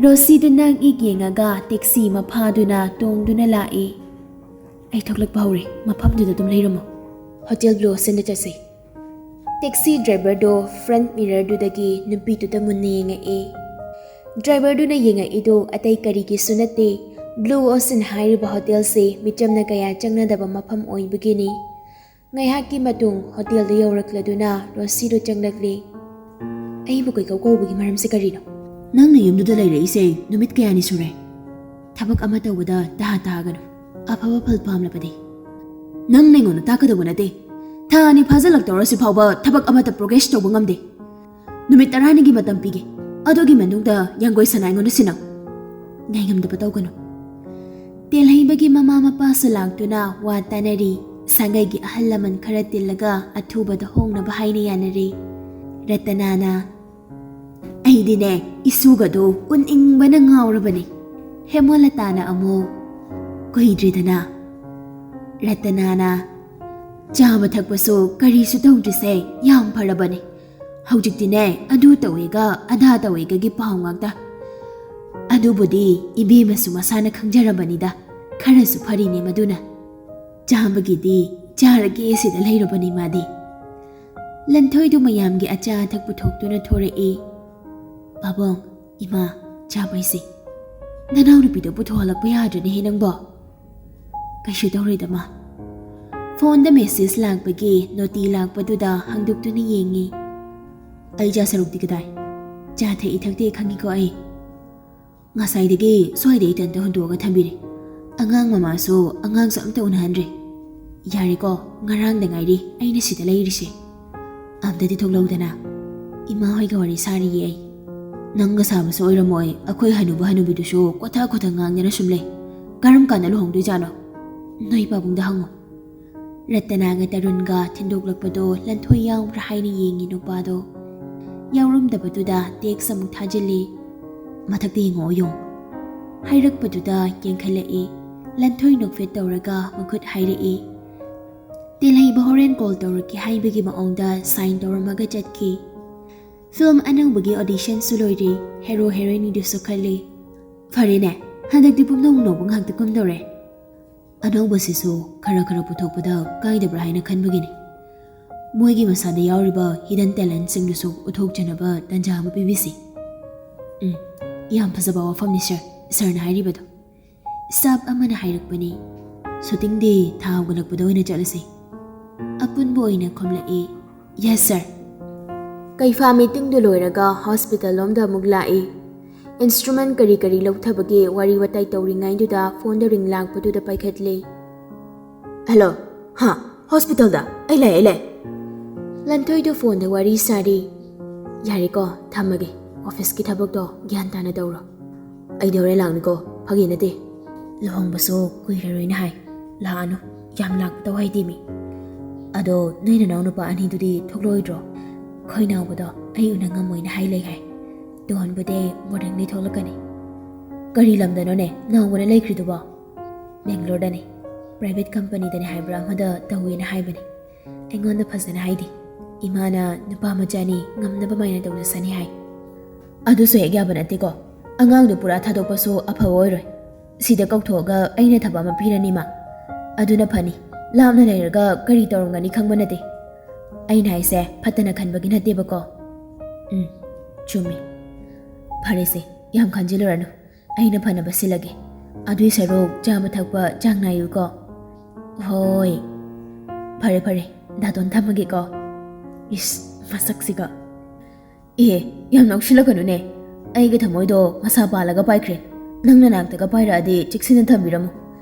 ꯔꯣꯁꯤꯗꯨ ꯅꯪ ꯏꯛ ꯌꯦꯡꯉꯒ ꯇꯦꯛꯁꯤ ꯑꯃ ꯐꯥꯗꯨꯅ ꯇꯣꯡꯗꯨꯅ ꯂꯥꯛꯏ꯫ ꯑꯩ ꯊꯣꯛꯂꯛꯄ ꯍꯧꯔꯦ, ꯃꯐꯝꯗꯨꯗ ꯑꯗꯨꯝ ꯂꯩꯔꯝꯃꯣ꯫ ꯍꯣꯇꯦꯜ ꯕ꯭ꯂꯨ ꯑꯣꯁꯤꯟꯗ ꯆꯠꯁꯤ꯫ ꯇꯦꯛꯁꯤ ꯗ꯭ꯔꯥꯏꯚꯔꯗꯣ ꯐ꯭ꯔꯟꯠ ꯃꯤꯔꯔꯗꯨꯗꯒꯤ ꯅꯨꯄꯤꯗꯨꯗ ꯃꯨꯟꯅ ꯌꯦꯡꯉꯛꯏ꯫ ꯗ꯭ꯔꯥꯏꯚꯔꯗꯨꯅ ꯌꯦꯡꯉꯛꯏꯗꯨ ꯑꯇꯩ ꯀꯔꯤꯒꯤꯁꯨ ꯅꯠꯇꯦ, ꯕ꯭ꯂꯨ ꯑꯣꯁꯤꯟ ꯍꯥꯏꯔꯤꯕ ꯍꯣꯇꯦꯜꯁꯤ ꯃꯤꯆꯝꯅ ꯀꯌꯥ ꯆꯪꯅꯗꯕ ꯃꯐꯝ ꯑꯣꯏꯕꯒꯤꯅꯤ꯫ ꯉꯥꯏꯍꯥꯛꯀꯤ ꯃꯇꯨꯡ ꯍꯣꯇꯦꯜꯗꯨ ꯌꯧꯔꯛꯂꯗꯨꯅ ꯔꯣꯁꯤꯗꯨ ꯆꯪꯂꯛꯂꯤ꯫ ꯑꯩꯕꯨ ꯀꯣꯏꯀꯧ ꯀꯧꯕꯒꯤ ꯃꯔꯝꯁꯤ ꯀꯔꯤꯅꯣ? ꯅꯪꯅ ꯌꯨꯝꯗꯨꯗ ꯂꯩꯔꯛꯏꯁꯦ ꯅꯨꯃꯤꯠ ꯀꯌꯥꯅꯤ ꯁꯨꯔꯦ? ꯊꯕꯛ ꯑꯃ ꯇꯧꯕꯗ ꯇꯍꯥ ꯇꯥꯒꯅꯨ꯫ ꯑꯐꯕ ꯐꯜ ꯄꯥꯝꯂꯕꯗꯤ꯫ ꯅꯪꯅ ꯑꯩꯉꯣꯟꯗ ꯇꯥꯛꯀꯗꯧꯕ ꯅꯠꯇꯦ꯫ ꯊꯥ ꯑꯅꯤ ꯐꯥꯖꯤꯜꯂꯛꯇꯧꯔꯁꯤ ꯐꯥꯎꯕ ꯊꯕꯛ ꯑꯃꯠꯇ progress ꯇꯧꯕ ꯉꯝꯗꯦ꯫ ꯅꯨꯃꯤꯠ ꯇꯔꯥꯅꯤꯒꯤ ꯃꯇꯝ ꯄꯤꯒꯦ꯫ ꯑꯗꯨꯒꯤ ꯃꯅꯨꯡꯗ ꯌꯥꯡꯒꯣꯏ ꯁꯅꯥ ꯑꯩꯉꯣꯟꯗ ꯁꯤꯟꯅꯧ꯫ ꯉꯥꯏꯉꯝꯗꯕ ꯇꯧꯒꯅꯨ꯫ ꯇꯦꯜꯍꯩꯕꯒꯤ ꯃꯃꯥ ꯃꯄꯥꯁꯨ ꯂꯥꯛꯇꯨꯅ ꯋꯥ ꯇꯥꯅꯔꯤ꯫ ꯁꯥꯒꯩꯒꯤ ꯑꯍꯜ ꯂꯃꯟ ꯈꯔ ꯇꯤꯜꯂꯒ ꯑꯊꯨꯕꯗ ꯍꯣꯡꯅꯕ ꯍꯥꯏꯅ ꯌꯥꯅꯔꯦ꯫ ꯔꯇꯅꯥꯅ, "ꯑꯩꯗꯤꯅꯦ, ꯏꯁꯨꯒꯗꯣ ꯎꯅꯤꯡꯕꯅ ꯉꯥꯎꯔꯕꯅꯤ꯫" ꯍꯦꯃꯣꯂꯇꯥꯅ ꯑꯃꯨꯛ, "ꯀꯨꯏꯗ꯭ꯔꯤꯗꯅ꯫" ꯔꯇꯅꯥꯅ, "ꯆꯥꯕ ꯊꯛꯄꯁꯨ ꯀꯔꯤꯁꯨ ꯇꯧꯗ꯭ꯔꯤꯁꯦ ꯌꯥꯝ ꯐꯔꯕꯅꯤ꯫ ꯍꯧꯖꯤꯛꯇꯤꯅꯦ, ꯑꯗꯨ ꯇꯧꯋꯦꯒ ꯑꯗꯥ ꯇꯧꯋꯦꯒꯒꯤ ꯄꯥꯎ ꯉꯥꯛꯇ꯫ ꯑꯗꯨꯕꯨꯗꯤ ꯏꯕꯦꯝꯃꯁꯨ ꯃꯁꯥꯅ ꯈꯪꯖꯔꯕꯅꯤꯗ, ꯈꯔꯁꯨ ꯐꯔꯤꯅꯦ ꯃꯗꯨꯅ꯫ ꯆꯥꯕꯒꯤꯗꯤ ꯆꯥꯔꯒꯦ ꯁꯤꯗ ꯂꯩꯔꯕꯅꯤ ꯃꯥꯗꯤ꯫ ꯂꯟꯊꯣꯏꯗꯨ ꯃꯌꯥꯝꯒꯤ ꯑꯆꯥ ꯑꯊꯛ ꯄꯨꯊꯣꯛꯇꯨꯅ ꯊꯣꯔꯛꯏ꯫ "ꯄꯥꯕꯨꯡ, ꯏꯃꯥ, ꯆꯥꯕꯩꯁꯦ꯫ ꯅꯅꯥꯎꯅꯨꯄꯤꯗꯣ ꯄꯨꯊꯣꯛꯍꯜꯂꯛꯄ ꯌꯥꯗ꯭ꯔꯅꯦꯍꯦ ꯅꯪꯕꯣ?" "ꯀꯩꯁꯨ ꯇꯧꯔꯣꯏꯗ ꯃꯥ꯫" ꯐꯣꯟꯗ ꯃꯦꯁꯦꯖ ꯂꯥꯛꯄꯒꯤ ꯅꯣꯇꯤ ꯂꯥꯛꯄꯗꯨꯗ ꯍꯥꯡꯗꯣꯛꯇꯨꯅ ꯌꯦꯡꯉꯤ꯫ "ꯑꯩ ꯆꯥ ꯁꯔꯨꯛꯇꯤ ꯀꯗꯥꯏ? ꯆꯥ ꯊꯛꯏ ꯊꯛꯇꯦ ꯈꯪꯉꯤꯀꯣ ꯑꯩ꯫ ꯉꯁꯥꯏꯗꯒꯤ ꯁ꯭ꯋꯥꯏꯗ ꯏꯊꯟꯇ ꯍꯨꯟꯗꯣꯛꯑꯒ ꯊꯝꯕꯤꯔꯦ꯫ ꯑꯉꯥꯡ ꯃꯃꯥꯁꯨ ꯑꯉꯥꯡꯁꯨ ꯑꯝꯇ ꯎꯅꯍꯟꯗ꯭ꯔꯦ꯫ ꯌꯥꯔꯦꯀꯣ, ꯉꯔꯥꯡꯗ ꯉꯥꯏꯔꯤ ꯑꯩꯅ ꯁꯤꯗ ꯂꯩꯔꯤꯁꯦ꯫ ꯑꯝꯇꯗꯤ ꯊꯣꯛꯂꯧꯗꯅ꯫ ꯏꯃꯥ ꯍꯣꯏꯒ ꯋꯥꯔꯤ ꯁꯥꯔꯤꯌꯦ ꯑꯩ꯫" "ꯅꯪꯒ ꯁꯥꯕꯁꯨ ꯑꯣꯏꯔꯝꯃꯣꯏ, ꯑꯩꯈꯣꯏ ꯍꯅꯨꯕ ꯍꯅꯨꯕꯤꯗꯨꯁꯨ ꯀꯣꯊ ꯀꯣꯊ ꯉꯥꯡꯗꯅ ꯁꯨꯝ ꯂꯩ꯫ ꯀꯔꯝ ꯀꯥꯟꯗ ꯂꯨꯍꯣꯡꯗꯣꯏꯖꯥꯠꯅꯣ? ꯅꯣꯏ ꯄꯥꯕꯨꯡꯗ ꯍꯪꯉꯣ꯫" ꯔꯇꯅꯥꯒ ꯇꯔꯨꯟꯒ ꯊꯤꯟꯗꯣꯛꯂꯛꯄꯗꯣ ꯂꯟꯊꯣꯏ ꯌꯥꯎꯕ꯭ꯔꯥ ꯍꯥꯏꯅ ꯌꯦꯡꯉꯤ ꯅꯨꯄꯥꯗꯣ꯫ ꯌꯥꯎꯔꯝꯗꯕꯗꯨꯗ ꯇꯦꯛꯁ ꯑꯃꯨꯛ ꯊꯥꯖꯤꯜꯂꯤ꯫ "ꯃꯊꯛꯇ ꯌꯦꯡꯉꯛꯑꯣ ꯌꯣꯡ꯫" ꯍꯥꯏꯔꯛꯄꯗꯨꯗ ꯌꯦꯡꯈꯠꯂꯛꯏ꯫ ꯂꯟꯊꯣꯏ ꯅꯣꯛꯐꯦꯠ ꯇꯧꯔꯒ ꯃꯈꯨꯠ ꯍꯥꯏꯔꯛꯏ꯫ ꯇꯦꯜꯍꯩꯕ ꯍꯣꯔꯦꯟ ꯀꯣꯜ ꯇꯧꯔꯛꯀꯦ ꯍꯥꯏꯕꯒꯤ ꯃꯑꯣꯡꯗ ꯁꯥꯏꯟ ꯇꯧꯔꯝꯃꯒ ꯆꯠꯈꯤ꯫ ꯐꯤꯜꯝ ꯑꯅꯧꯕꯒꯤ ꯑꯣꯗꯤꯁꯟꯁꯨ ꯂꯣꯏꯔꯦ꯫ ꯍꯦꯔꯣ ꯍꯦꯔꯣꯏꯅꯤꯗꯨꯁꯨ ꯈꯜꯂꯦ꯫ ꯐꯔꯦꯅꯦ, ꯍꯟꯗꯛꯇꯤ ꯄꯨꯝꯅꯧ ꯅꯧꯕ ꯉꯥꯛꯇ ꯀꯨꯝꯗꯧꯔꯦ꯫ ꯑꯅꯧꯕꯁꯤꯁꯨ ꯈꯔ ꯈꯔ ꯄꯨꯊꯣꯛꯄꯗ ꯀꯥꯏꯗꯕ꯭ꯔꯥ ꯍꯥꯏꯅ ꯈꯟꯕꯒꯤꯅꯤ꯫ ꯃꯣꯏꯒꯤ ꯃꯁꯥꯗ ꯌꯥꯎꯔꯤꯕ ꯍꯤꯗꯟ ꯇꯦꯂꯦꯟꯠꯁꯤꯡꯗꯨꯁꯨ ꯎꯠꯊꯣꯛꯆꯅꯕ ꯇꯥꯟꯖꯥ ꯑꯃ ꯄꯤꯕꯤꯁꯤ꯫ ꯎꯝ, ꯌꯥꯝ ꯐꯖꯕ ꯋꯥꯐꯝꯅꯤ ꯁꯥꯔ, ꯁꯥꯔꯅ ꯍꯥꯏꯔꯤꯕꯗꯣ꯫ ꯁ꯭ꯇꯥꯐ ꯑꯃꯅ ꯍꯥꯏꯔꯛꯄꯅꯤ꯫ ꯁꯨꯇꯤꯡꯗꯤ ꯊꯥ ꯍꯧꯒꯠꯂꯛꯄꯗ ꯑꯣꯏꯅ ꯆꯠꯂꯁꯤ꯫ ꯑꯄꯨꯟꯕ ꯑꯣꯏꯅ ꯈꯨꯝꯂꯛꯏ, "ꯌꯦꯁ ꯁꯥꯔ꯫" ꯀꯩꯐꯥ ꯃꯤꯇꯤꯡꯗꯨ ꯂꯣꯏꯔꯒ ꯍꯣꯁꯄꯤꯇꯥꯜ ꯂꯣꯝꯗ ꯑꯃꯨꯛ ꯂꯥꯛꯏ꯫ ꯏꯟꯁꯇ꯭ꯔꯨꯃꯦꯟ ꯀꯔꯤ ꯀꯔꯤ ꯂꯧꯊꯕꯒꯦ ꯋꯥꯔꯤ ꯋꯥꯇꯥꯏ ꯇꯧꯔꯤꯉꯩꯗꯨꯗ ꯐꯣꯟꯗ ꯔꯤꯡ ꯂꯥꯛꯄꯗꯨꯗ ꯄꯥꯏꯈꯠꯂꯤ꯫ "ꯍꯜꯂꯣ꯫ ꯍꯥ? ꯍꯣꯁꯄꯤꯇꯥꯜꯗ? ꯑꯩ ꯂꯩ, ꯑꯩ ꯂꯩ꯫" ꯂꯟꯊꯣꯏꯗꯣ ꯐꯣꯟꯗ ꯋꯥꯔꯤ ꯁꯥꯔꯤ꯫ "ꯌꯥꯔꯦꯀꯣ, ꯊꯝꯃꯒꯦ꯫ ꯑꯣꯐꯤꯁꯀꯤ ꯊꯕꯛꯇꯣ ꯒ꯭ꯌꯥꯟ ꯇꯥꯅ ꯇꯧꯔꯣ꯫ ꯑꯩꯗꯤ ꯍꯣꯔꯦꯟ ꯂꯥꯛꯅꯤꯀꯣ, ꯐꯥꯒꯤ ꯅꯠꯇꯦ꯫ ꯂꯨꯍꯣꯡꯕꯁꯨ ꯀꯨꯏꯔꯔꯣꯏꯅ ꯍꯥꯏ꯫ ꯂꯥꯛꯑꯅꯨ, ꯌꯥꯝ ꯂꯥꯛꯄ ꯇꯧ ꯍꯥꯏꯗꯦꯃꯤ꯫ ꯑꯗꯣ ꯅꯣꯏ ꯅꯅꯥꯎ ꯅꯨꯄꯥ ꯑꯅꯤꯗꯨꯗꯤ ꯊꯣꯛꯂꯛꯑꯣꯏꯗ꯭ꯔꯣ? ꯈꯣꯏ ꯅꯥꯎꯕꯗꯣ ꯑꯩ ꯎꯅ ꯉꯝꯃꯣꯏꯅ ꯍꯥꯏ ꯂꯩ ꯍꯥꯏ꯫ ꯗꯣꯟꯕꯨꯗꯤ ꯕꯣꯔꯗꯤꯡꯗꯩ ꯊꯣꯛꯂꯛꯀꯅꯤ꯫" "ꯀꯔꯤ ꯂꯝꯗꯅꯣꯅꯦ ꯅꯥꯎꯕꯅ ꯂꯩꯈ꯭ꯔꯤꯗꯨꯕꯣ?" "ꯕꯦꯡꯒ꯭ꯂꯣꯔꯗꯅꯦ꯫ ꯄ꯭ꯔꯥꯏꯚꯦꯠ ꯀꯝꯄꯅꯤꯗꯅꯦ ꯍꯥꯏꯕ꯭ꯔꯥ ꯑꯃꯗ ꯇꯧꯋꯦꯅ ꯍꯥꯏꯕꯅꯦ꯫ ꯑꯩꯉꯣꯟꯗ ꯐꯖꯅ ꯍꯥꯏꯗꯦ꯫ ꯏꯃꯥꯅ ꯅꯨꯄꯥ ꯃꯆꯥꯅꯤ, ꯉꯝꯅꯕ ꯃꯥꯏꯅ ꯇꯧꯖꯁꯅꯤ ꯍꯥꯏ꯫ ꯑꯗꯨꯁꯨ ꯍꯦꯛ ꯌꯥꯕ ꯅꯠꯇꯦꯀꯣ꯫ ꯑꯉꯥꯡꯗꯨ ꯄꯨꯔꯥ ꯊꯥꯗꯣꯛꯄꯁꯨ ꯑꯐꯕ ꯑꯣꯏꯔꯣꯏ꯫ ꯁꯤꯗ ꯀꯧꯊꯣꯛꯑꯒ ꯑꯩꯅ ꯊꯕꯛ ꯑꯃ ꯄꯤꯔꯅꯤ ꯃꯥ꯫ ꯑꯗꯨꯅ ꯐꯅꯤ꯫ ꯂꯥꯞꯅ ꯂꯩꯔꯒ ꯀꯔꯤ ꯇꯧꯔꯝꯒꯅꯤ ꯈꯪꯕ ꯅꯠꯇꯦ꯫ ꯑꯩꯅ ꯍꯥꯏꯁꯦ ꯐꯠꯇꯅ ꯈꯟꯕꯒꯤ ꯅꯠꯇꯦꯕꯀꯣ꯫ ꯎꯝ, ꯆꯨꯝꯃꯤ꯫ ꯐꯔꯦꯁꯦ, ꯌꯥꯝ ꯈꯟꯖꯤꯜꯂꯨꯔꯅꯨ꯫ ꯑꯩꯅ ꯐꯅꯕ ꯁꯤꯜꯂꯒꯦ꯫ ꯑꯗꯨꯏ ꯁꯔꯨꯛ ꯆꯥꯕ ꯊꯛꯄ ꯆꯥꯡ ꯅꯥꯏꯌꯨꯀꯣ꯫ ꯍꯣꯏ꯫ ꯐꯔꯦ, ꯐꯔꯦ꯫ ꯗꯥꯇꯣꯟ, ꯊꯝꯃꯒꯦꯀꯣ꯫ ꯏꯁ, ꯃꯁꯛꯁꯤꯒ꯫ ꯑꯦ, ꯌꯥꯝ ꯅꯣꯛꯁꯤꯜꯂꯛꯀꯅꯨꯅꯦ꯫ ꯑꯩꯒꯤ ꯊꯃꯣꯏꯗꯣ ꯃꯁꯥ ꯄꯥꯜꯂꯒ ꯄꯥꯏꯈ꯭ꯔꯦ꯫ ꯅꯪ ꯅꯅꯥꯛꯇꯒ ꯄꯥꯏꯔꯛꯑꯗꯤ ꯆꯦꯛꯁꯤꯟꯅ ꯊꯝꯕꯤꯔꯝꯃꯨ꯫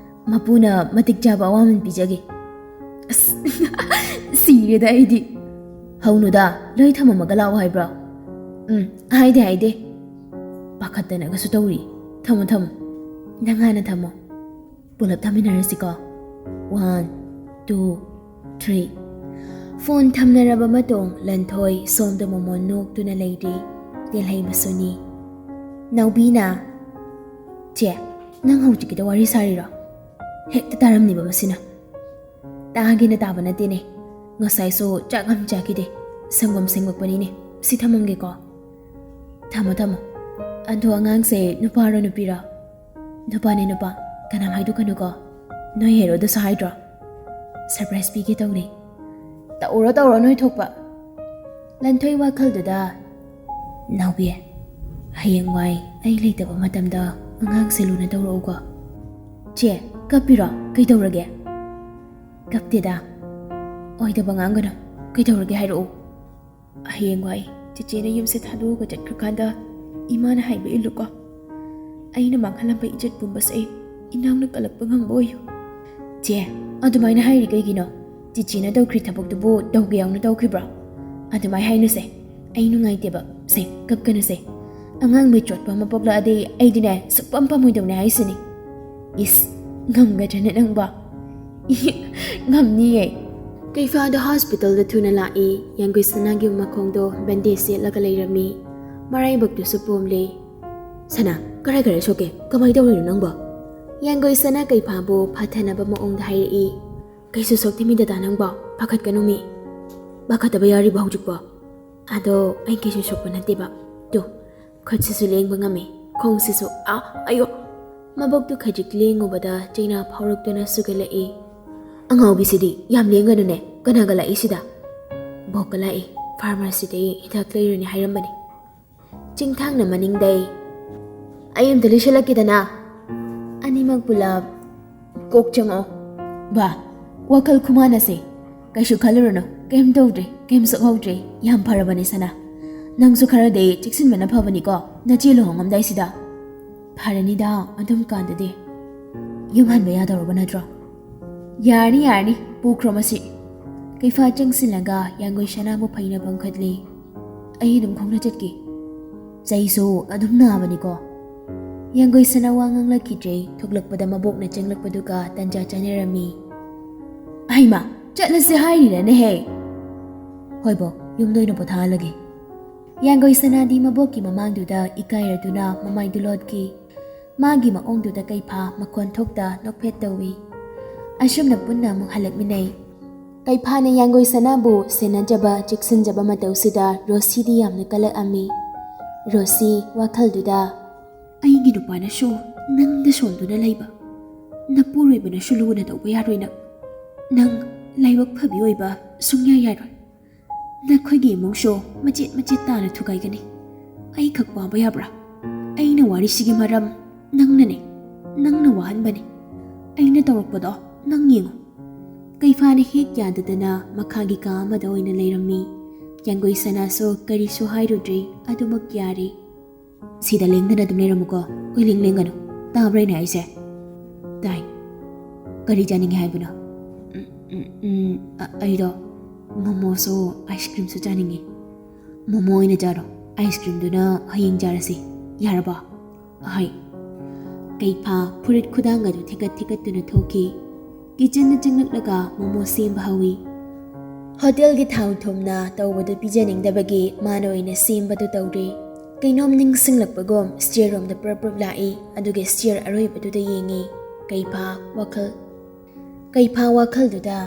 ꯃꯄꯨꯅ ꯃꯇꯤꯛ ꯆꯥꯕ ꯑꯋꯥꯃꯟ ꯄꯤꯖꯒꯦ꯫ ꯑꯁ, ꯁꯤꯔꯦꯗ ꯑꯩꯗꯤ꯫ ꯍꯧꯅꯨꯗ, ꯂꯣꯏ ꯊꯝꯃꯝꯃꯒ ꯂꯥꯛꯑꯣ ꯍꯥꯏꯕ꯭ꯔꯣ? ꯎꯝ, ꯍꯥꯏꯗꯦ, ꯍꯥꯏꯗꯦ꯫ ꯄꯥꯈꯠꯇꯅꯒꯁꯨ ꯇꯧꯔꯤ꯫ ꯊꯝꯃꯣ, ꯊꯝꯃꯣ꯫ ꯅꯪ ꯍꯥꯟꯅ ꯊꯝꯃꯣ꯫ ꯄꯨꯂꯞ ꯊꯝꯃꯤꯟꯅꯔꯁꯤꯀꯣ꯫ One, two, three꯫ ꯐꯣꯟ ꯊꯝꯅꯔꯕ ꯃꯇꯨꯡ ꯂꯟꯊꯣꯏ ꯁꯣꯝꯗ ꯃꯣꯃꯣꯟ ꯅꯣꯛꯇꯨꯅ ꯂꯩꯔꯤ꯫ ꯇꯦꯜꯍꯩ ꯃꯁꯨꯅꯤ꯫ ꯅꯥꯎꯕꯤꯅ, "ꯆꯦ, ꯅꯪ ꯍꯧꯖꯤꯛꯀꯤꯗ ꯋꯥꯔꯤ ꯁꯥꯔꯤꯔꯣ? ꯍꯦꯛꯇ ꯇꯥꯔꯝꯅꯤꯕ ꯃꯁꯤꯅ꯫ ꯇꯥꯒꯦꯅ ꯇꯥꯕ ꯅꯠꯇꯦꯅꯦ꯫ ꯉꯁꯥꯏꯁꯨ ꯆꯥꯛ ꯌꯥꯝ ꯆꯥꯈꯤꯗꯦ꯫ ꯁꯪꯒꯣꯝ ꯁꯦꯡꯉꯛꯄꯅꯤꯅꯦ꯫ ꯁꯤ ꯊꯝꯃꯝꯒꯦꯀꯣ꯫" "ꯊꯝꯃꯣ, ꯊꯝꯃꯣ꯫ ꯑꯗꯣ ꯑꯉꯥꯡꯁꯦ ꯅꯨꯄꯥꯔꯣ ꯅꯨꯄꯤꯔꯣ?" "ꯅꯨꯄꯥꯅꯦ, ꯅꯨꯄꯥ꯫ ꯀꯅꯥꯝ ꯍꯥꯏꯗꯣꯛꯀꯅꯨꯀꯣ꯫ ꯅꯣꯏ ꯍꯦꯔꯣꯗꯁꯨ ꯍꯥꯏꯗ꯭ꯔꯣ? ꯁꯔꯄ꯭ꯔꯥꯏꯖ ꯄꯤꯒꯦ ꯇꯧꯅꯦ꯫" "ꯇꯧꯔꯣ, ꯇꯧꯔꯣ, ꯅꯣꯏ ꯊꯣꯛꯄ꯫" ꯂꯟꯊꯣꯏ ꯋꯥꯈꯜꯗꯨꯗ, "ꯅꯥꯎꯕꯤ, ꯍꯌꯦꯡꯋꯥꯏ ꯑꯩ ꯂꯩꯇꯕ ꯃꯇꯝꯗ ꯑꯉꯥꯡꯁꯦ ꯂꯨꯅ ꯇꯧꯔꯛꯎꯀꯣ꯫" "ꯆꯦ, ꯀꯞꯄꯤꯔꯣ? ꯀꯩꯗꯧꯔꯒꯦ?" "ꯀꯞꯇꯦꯗ꯫ ꯑꯣꯏꯗꯕ ꯉꯥꯡꯒꯅꯨ꯫ ꯀꯩꯗꯧꯔꯒꯦ ꯍꯥꯏꯔꯛꯎ꯫" "ꯍꯌꯦꯡꯋꯥꯏ ꯆꯦꯆꯦꯅ ꯌꯨꯝꯁꯦ ꯊꯥꯗꯣꯛꯑꯒ ꯆꯠꯈ꯭ꯔꯀꯥꯟꯗ ꯏꯃꯥꯅ ꯍꯥꯏꯕ ꯏꯜꯂꯨꯀꯣ꯫ ꯑꯩꯅ ꯃꯥꯡꯍꯜꯂꯝꯕ ꯏꯖꯠ ꯄꯨꯝꯕꯁꯦ ꯏꯅꯥꯎꯅ ꯀꯜꯂꯛꯄ ꯉꯝꯕ ꯑꯣꯏꯌꯨ꯫" "ꯆꯦ, ꯑꯗꯨꯃꯥꯏꯅ ꯍꯥꯏꯔꯤ ꯀꯩꯒꯤꯅꯣ? ꯆꯦꯆꯦꯅ ꯇꯧꯈ꯭ꯔꯤ ꯊꯕꯛꯇꯨꯕꯨ ꯇꯧꯒꯦ ꯌꯥꯎꯅ ꯇꯧꯈ꯭ꯔꯤꯕ꯭ꯔꯣ? ꯑꯗꯨꯃꯥꯏ ꯍꯥꯏꯅꯨꯁꯦ꯫ ꯑꯩ ꯅꯨꯡꯉꯥꯏꯇꯦꯕ꯫ ꯁꯦ, ꯀꯞꯀꯅꯨꯁꯦ꯫ ꯑꯉꯥꯡ ꯃꯤꯆꯣꯠꯄ ꯑꯃ ꯄꯣꯛꯂꯛꯑꯗꯤ ꯑꯩꯗꯤꯅꯦ ꯁꯨꯛꯄꯝ ꯄꯝꯃꯣꯏꯗꯧꯅꯦ ꯍꯥꯏꯁꯤꯅꯤ꯫" "ꯏꯁ, ꯉꯝꯒꯗ꯭ꯔꯅꯦ ꯅꯪꯕꯣ?" "ꯏ, ꯉꯝꯅꯤꯌꯦ꯫" ꯀꯩꯐꯥꯗꯣ ꯍꯣꯁꯄꯤꯇꯥꯜꯗ ꯊꯨꯅ ꯂꯥꯛꯏ꯫ ꯌꯥꯡꯒꯣꯏ ꯁꯅꯥꯒꯤ ꯃꯈꯣꯡꯗꯣ ꯕꯦꯟꯗꯦꯖ ꯁꯦꯠꯂꯒ ꯂꯩꯔꯝꯃꯤ꯫ ꯃꯔꯥꯏꯕꯛꯇꯨꯁꯨ ꯄꯣꯝꯂꯤ꯫ "ꯁꯅꯥ, ꯀꯔꯥꯏ ꯀꯔꯥꯏ ꯁꯣꯛꯀꯦ? ꯀꯃꯥꯏ ꯇꯧꯔꯤꯅꯣ ꯅꯪꯕꯣ?" ꯌꯥꯡꯒꯣꯏ ꯁꯅꯥ ꯀꯩꯐꯥꯕꯨ ꯐꯥꯊꯅꯕ ꯃꯑꯣꯡꯗ ꯍꯥꯏꯔꯛꯏ꯫ "ꯀꯩꯁꯨ ꯁꯣꯛꯇꯦ ꯃꯤ ꯗꯗꯥ ꯅꯪꯕꯣ, ꯄꯥꯈꯠꯀꯅꯨ ꯃꯤ꯫" ꯄꯥꯈꯠꯇꯕ ꯌꯥꯔꯤꯕ ꯍꯧꯖꯤꯛꯄꯣ? ꯑꯗꯣ ꯑꯩ ꯀꯩꯁꯨ ꯁꯣꯛꯄ ꯅꯠꯇꯦꯕ꯫ ꯇꯨ, ꯈꯨꯠꯁꯤꯁꯨ ꯂꯦꯡꯕ ꯉꯝꯃꯤ, ꯈꯣꯡꯁꯤꯁꯨ, ꯑꯥ, ꯑꯌꯣ! ꯃꯕꯣꯛꯇꯨ ꯈꯖꯤꯛ ꯂꯦꯡꯉꯨꯕꯗ ꯆꯩꯅꯥ ꯐꯥꯎꯔꯛꯇꯨꯅ ꯁꯨꯒꯠꯂꯛꯏ꯫ "ꯑꯉꯥꯎꯕꯤꯁꯤꯗꯤ ꯌꯥꯝ ꯂꯦꯡꯒꯅꯨꯅꯦ, ꯀꯅꯥꯒ ꯂꯥꯛꯏꯁꯤꯗ?" "ꯕꯣꯛꯀ ꯂꯥꯛꯏ, ꯐꯥꯔꯃꯥꯁꯤꯗꯒꯤ ꯍꯤꯗꯥꯛ ꯂꯩꯔꯨꯅꯤ ꯍꯥꯏꯔꯝꯕꯅꯤ꯫" ꯆꯤꯡꯊꯥꯡꯅ ꯃꯅꯤꯡꯗꯩ, "ꯑꯩ ꯑꯝꯇ ꯂꯣꯏꯁꯤꯜꯂꯛꯀꯦꯗꯅ, ꯑꯅꯤꯃꯛ ꯄꯨꯂꯞ ꯀꯣꯛ ꯆꯪꯉꯛꯑꯣ꯫" "ꯕꯥ, ꯋꯥꯈꯜ ꯈꯨꯃꯥꯟꯅꯁꯦ꯫ ꯀꯩꯁꯨ ꯈꯜꯂꯨꯔꯅꯨ, ꯀꯩꯝ ꯇꯧꯗ꯭ꯔꯦ, ꯀꯩꯝ ꯁꯣꯛꯍꯧꯗ꯭ꯔꯦ꯫ ꯌꯥꯝ ꯐꯔꯕꯅꯦ ꯁꯅꯥ꯫ ꯅꯪꯁꯨ ꯈꯔꯗꯤ ꯆꯦꯛꯁꯤꯟꯕꯅ ꯐꯕꯅꯤꯀꯣ, ꯅꯆꯦ ꯂꯨꯍꯣꯡꯉꯝꯗꯥꯏꯁꯤꯗ꯫" "ꯐꯔꯅꯤꯗ, ꯑꯗꯨꯝ ꯀꯥꯟꯗꯗꯤ꯫ ꯌꯨꯝ ꯍꯟꯕ ꯌꯥꯗꯧꯔꯕ ꯅꯠꯇ꯭ꯔꯣ?" "ꯌꯥꯔꯅꯤ, ꯌꯥꯔꯅꯤ, ꯄꯨꯈ꯭ꯔꯣ ꯃꯁꯤ꯫" ꯀꯩꯐꯥ ꯆꯪꯁꯤꯜꯂꯒ ꯌꯥꯡꯒꯣꯏ ꯁꯅꯥꯕꯨ ꯐꯩꯅ ꯄꯪꯈꯠꯂꯤ꯫ "ꯑꯩ ꯑꯗꯨꯝ ꯈꯣꯡꯅ ꯆꯠꯀꯦ꯫" "ꯆꯩꯁꯨ ꯑꯗꯨꯝ ꯅꯥꯕꯅꯤꯀꯣ꯫" ꯌꯥꯡꯒꯣꯏ ꯁꯅꯥ ꯋꯥ ꯉꯥꯡꯂꯛꯈꯤꯗ꯭ꯔꯦ꯫ ꯊꯣꯛꯂꯛꯄꯗ ꯃꯕꯣꯛꯅ ꯆꯪꯂꯛꯄꯗꯨꯒ ꯇꯟꯖꯥ ꯆꯥꯅꯔꯝꯃꯤ꯫ "ꯍꯩꯃꯥ, ꯆꯠꯂꯁꯦ ꯍꯥꯏꯔꯤꯔꯅꯦꯍꯦ?" "ꯍꯣꯏ ꯕꯣꯛ, ꯌꯨꯝꯗ ꯑꯣꯏꯅ ꯄꯣꯊꯥꯍꯜꯂꯒꯦ꯫" ꯌꯥꯡꯒꯣꯏ ꯁꯅꯥꯗꯤ ꯃꯕꯣꯛꯀꯤ ꯃꯃꯥꯡꯗꯨꯗ ꯏꯀꯥꯏꯔꯗꯨꯅ ꯃꯃꯥꯏꯗꯨ ꯂꯣꯠꯈꯤ꯫ ꯃꯥꯒꯤ ꯃꯑꯣꯡꯗꯨꯗ ꯀꯩꯐꯥ ꯃꯈꯣꯟ ꯊꯣꯛꯇ ꯅꯣꯛꯐꯦꯠ ꯇꯧꯏ꯫ ꯑꯁꯨꯝꯅ ꯄꯨꯟꯅ ꯑꯃꯨꯛ ꯍꯜꯂꯛꯃꯤꯟꯅꯩ꯫ ꯀꯩꯐꯥꯅ ꯌꯥꯡꯒꯣꯏ ꯁꯅꯥꯕꯨ ꯁꯦꯟꯅꯖꯕ, ꯆꯦꯛꯁꯤꯟꯖꯕ ꯃꯇꯧꯁꯤꯗ ꯔꯣꯁꯤꯗꯤ ꯌꯥꯝꯅ ꯀꯜꯂꯛꯑꯝꯃꯤ꯫ ꯔꯣꯁꯤ ꯋꯥꯈꯜꯗꯨꯗ, "ꯑꯩꯒꯤ ꯅꯨꯄꯥꯅꯁꯨ ꯅꯪꯗ ꯁꯣꯟꯗꯨꯅ ꯂꯩꯕ, ꯅꯄꯨꯔꯣꯏꯕꯅꯁꯨ ꯂꯨꯅ ꯇꯧꯕ ꯌꯥꯔꯣꯏ ꯅꯪ꯫ ꯅꯪ ꯂꯥꯏꯕꯛ ꯐꯕꯤ ꯑꯣꯏꯕ ꯁꯨꯡꯌꯥ ꯌꯥꯔꯣꯏ꯫ ꯅꯈꯣꯏꯒꯤ ꯏꯃꯨꯡꯁꯨ ꯃꯆꯦꯠ ꯃꯆꯦꯠ ꯇꯥꯅ ꯊꯨꯒꯥꯏꯒꯅꯤ꯫ ꯑꯩꯈꯛ ꯋꯥꯕ ꯌꯥꯕ꯭ꯔꯥ? ꯑꯩꯅ ꯋꯥꯔꯤꯁꯤꯒꯤ ꯃꯔꯝ ꯅꯪꯅꯅꯦ, ꯅꯪꯅ ꯋꯥꯍꯟꯕꯅꯦ꯫ ꯑꯩꯅ ꯇꯧꯔꯛꯄꯗꯣ ꯅꯪ ꯌꯦꯡꯉꯨ꯫" ꯀꯩꯐꯥꯅ ꯍꯦꯛ ꯌꯥꯗꯗꯅ ꯃꯈꯥꯒꯤ ꯀꯥ ꯑꯃꯗ ꯑꯣꯏꯅ ꯂꯩꯔꯝꯃꯤ꯫ ꯌꯥꯡꯒꯣꯏ ꯁꯅꯥꯁꯨ ꯀꯔꯤꯁꯨ ꯍꯥꯏꯔꯨꯗ꯭ꯔꯦ, ꯑꯗꯨꯃꯛ ꯌꯥꯔꯦ꯫ "ꯁꯤꯗ ꯂꯦꯡꯗꯅ ꯑꯗꯨꯝ ꯂꯩꯔꯝꯃꯨꯀꯣ, ꯀꯣꯏꯂꯦꯡ ꯂꯦꯡꯒꯅꯨ꯫ ꯇꯥꯕ꯭ꯔꯥ ꯑꯩꯅ ꯍꯥꯏꯁꯦ?" "ꯇꯥꯏ꯫ ꯀꯔꯤ ꯆꯥꯅꯤꯡꯉꯤ ꯍꯥꯏꯕꯅꯣ?" "ꯎꯝ, ꯎꯝ, ꯎꯝ, ꯑ-, ꯑꯩꯗꯣ ꯃꯣꯃꯣꯁꯨ ꯑꯥꯏꯁ ꯀ꯭ꯔꯤꯝꯁꯨ ꯆꯥꯅꯤꯡꯉꯤ꯫" "ꯃꯣꯃꯣ ꯑꯣꯏꯅ ꯆꯥꯔꯣ, ꯑꯥꯏꯁ ꯀ꯭ꯔꯤꯝꯗꯨꯅ ꯍꯌꯦꯡ ꯆꯥꯔꯁꯤ, ꯌꯥꯔꯕꯣ?" "ꯍꯣꯏ꯫" ꯀꯩꯐꯥ ꯐꯨꯔꯤꯠ ꯈꯨꯗꯥꯡ ꯑꯗꯨ ꯊꯤꯀꯠ ꯊꯤꯀꯠꯇꯨꯅ ꯊꯣꯛꯈꯤ꯫ ꯀꯤꯆꯟꯗ ꯆꯪꯂꯛꯂꯒ ꯃꯣꯃꯣ ꯁꯦꯝꯕ ꯍꯧꯏ꯫ ꯍꯣꯇꯦꯜꯒꯤ ꯊꯥꯎ ꯊꯨꯝꯅ ꯇꯧꯕꯗꯨ ꯄꯤꯖꯅꯤꯡꯗꯕꯒꯤ ꯃꯥꯅ ꯑꯣꯏꯅ ꯁꯦꯝꯕꯗꯨ ꯇꯧꯔꯦ꯫ ꯀꯩꯅꯣꯝ ꯅꯤꯡꯁꯤꯡꯂꯛꯄꯒꯨꯝ ꯁ꯭ꯇꯤꯌꯔ ꯔꯣꯝꯗ ꯄ꯭ꯔꯞ ꯄ꯭ꯔꯞ ꯂꯥꯛꯏ, ꯑꯗꯨꯒ ꯁ꯭ꯇꯤꯌꯔ ꯑꯔꯣꯏꯕꯗꯨꯗ ꯌꯦꯡꯉꯤ꯫ ꯀꯩꯐꯥ ꯋꯥꯈꯜ, ꯀꯩꯐꯥ ꯋꯥꯈꯜꯗꯨꯗ,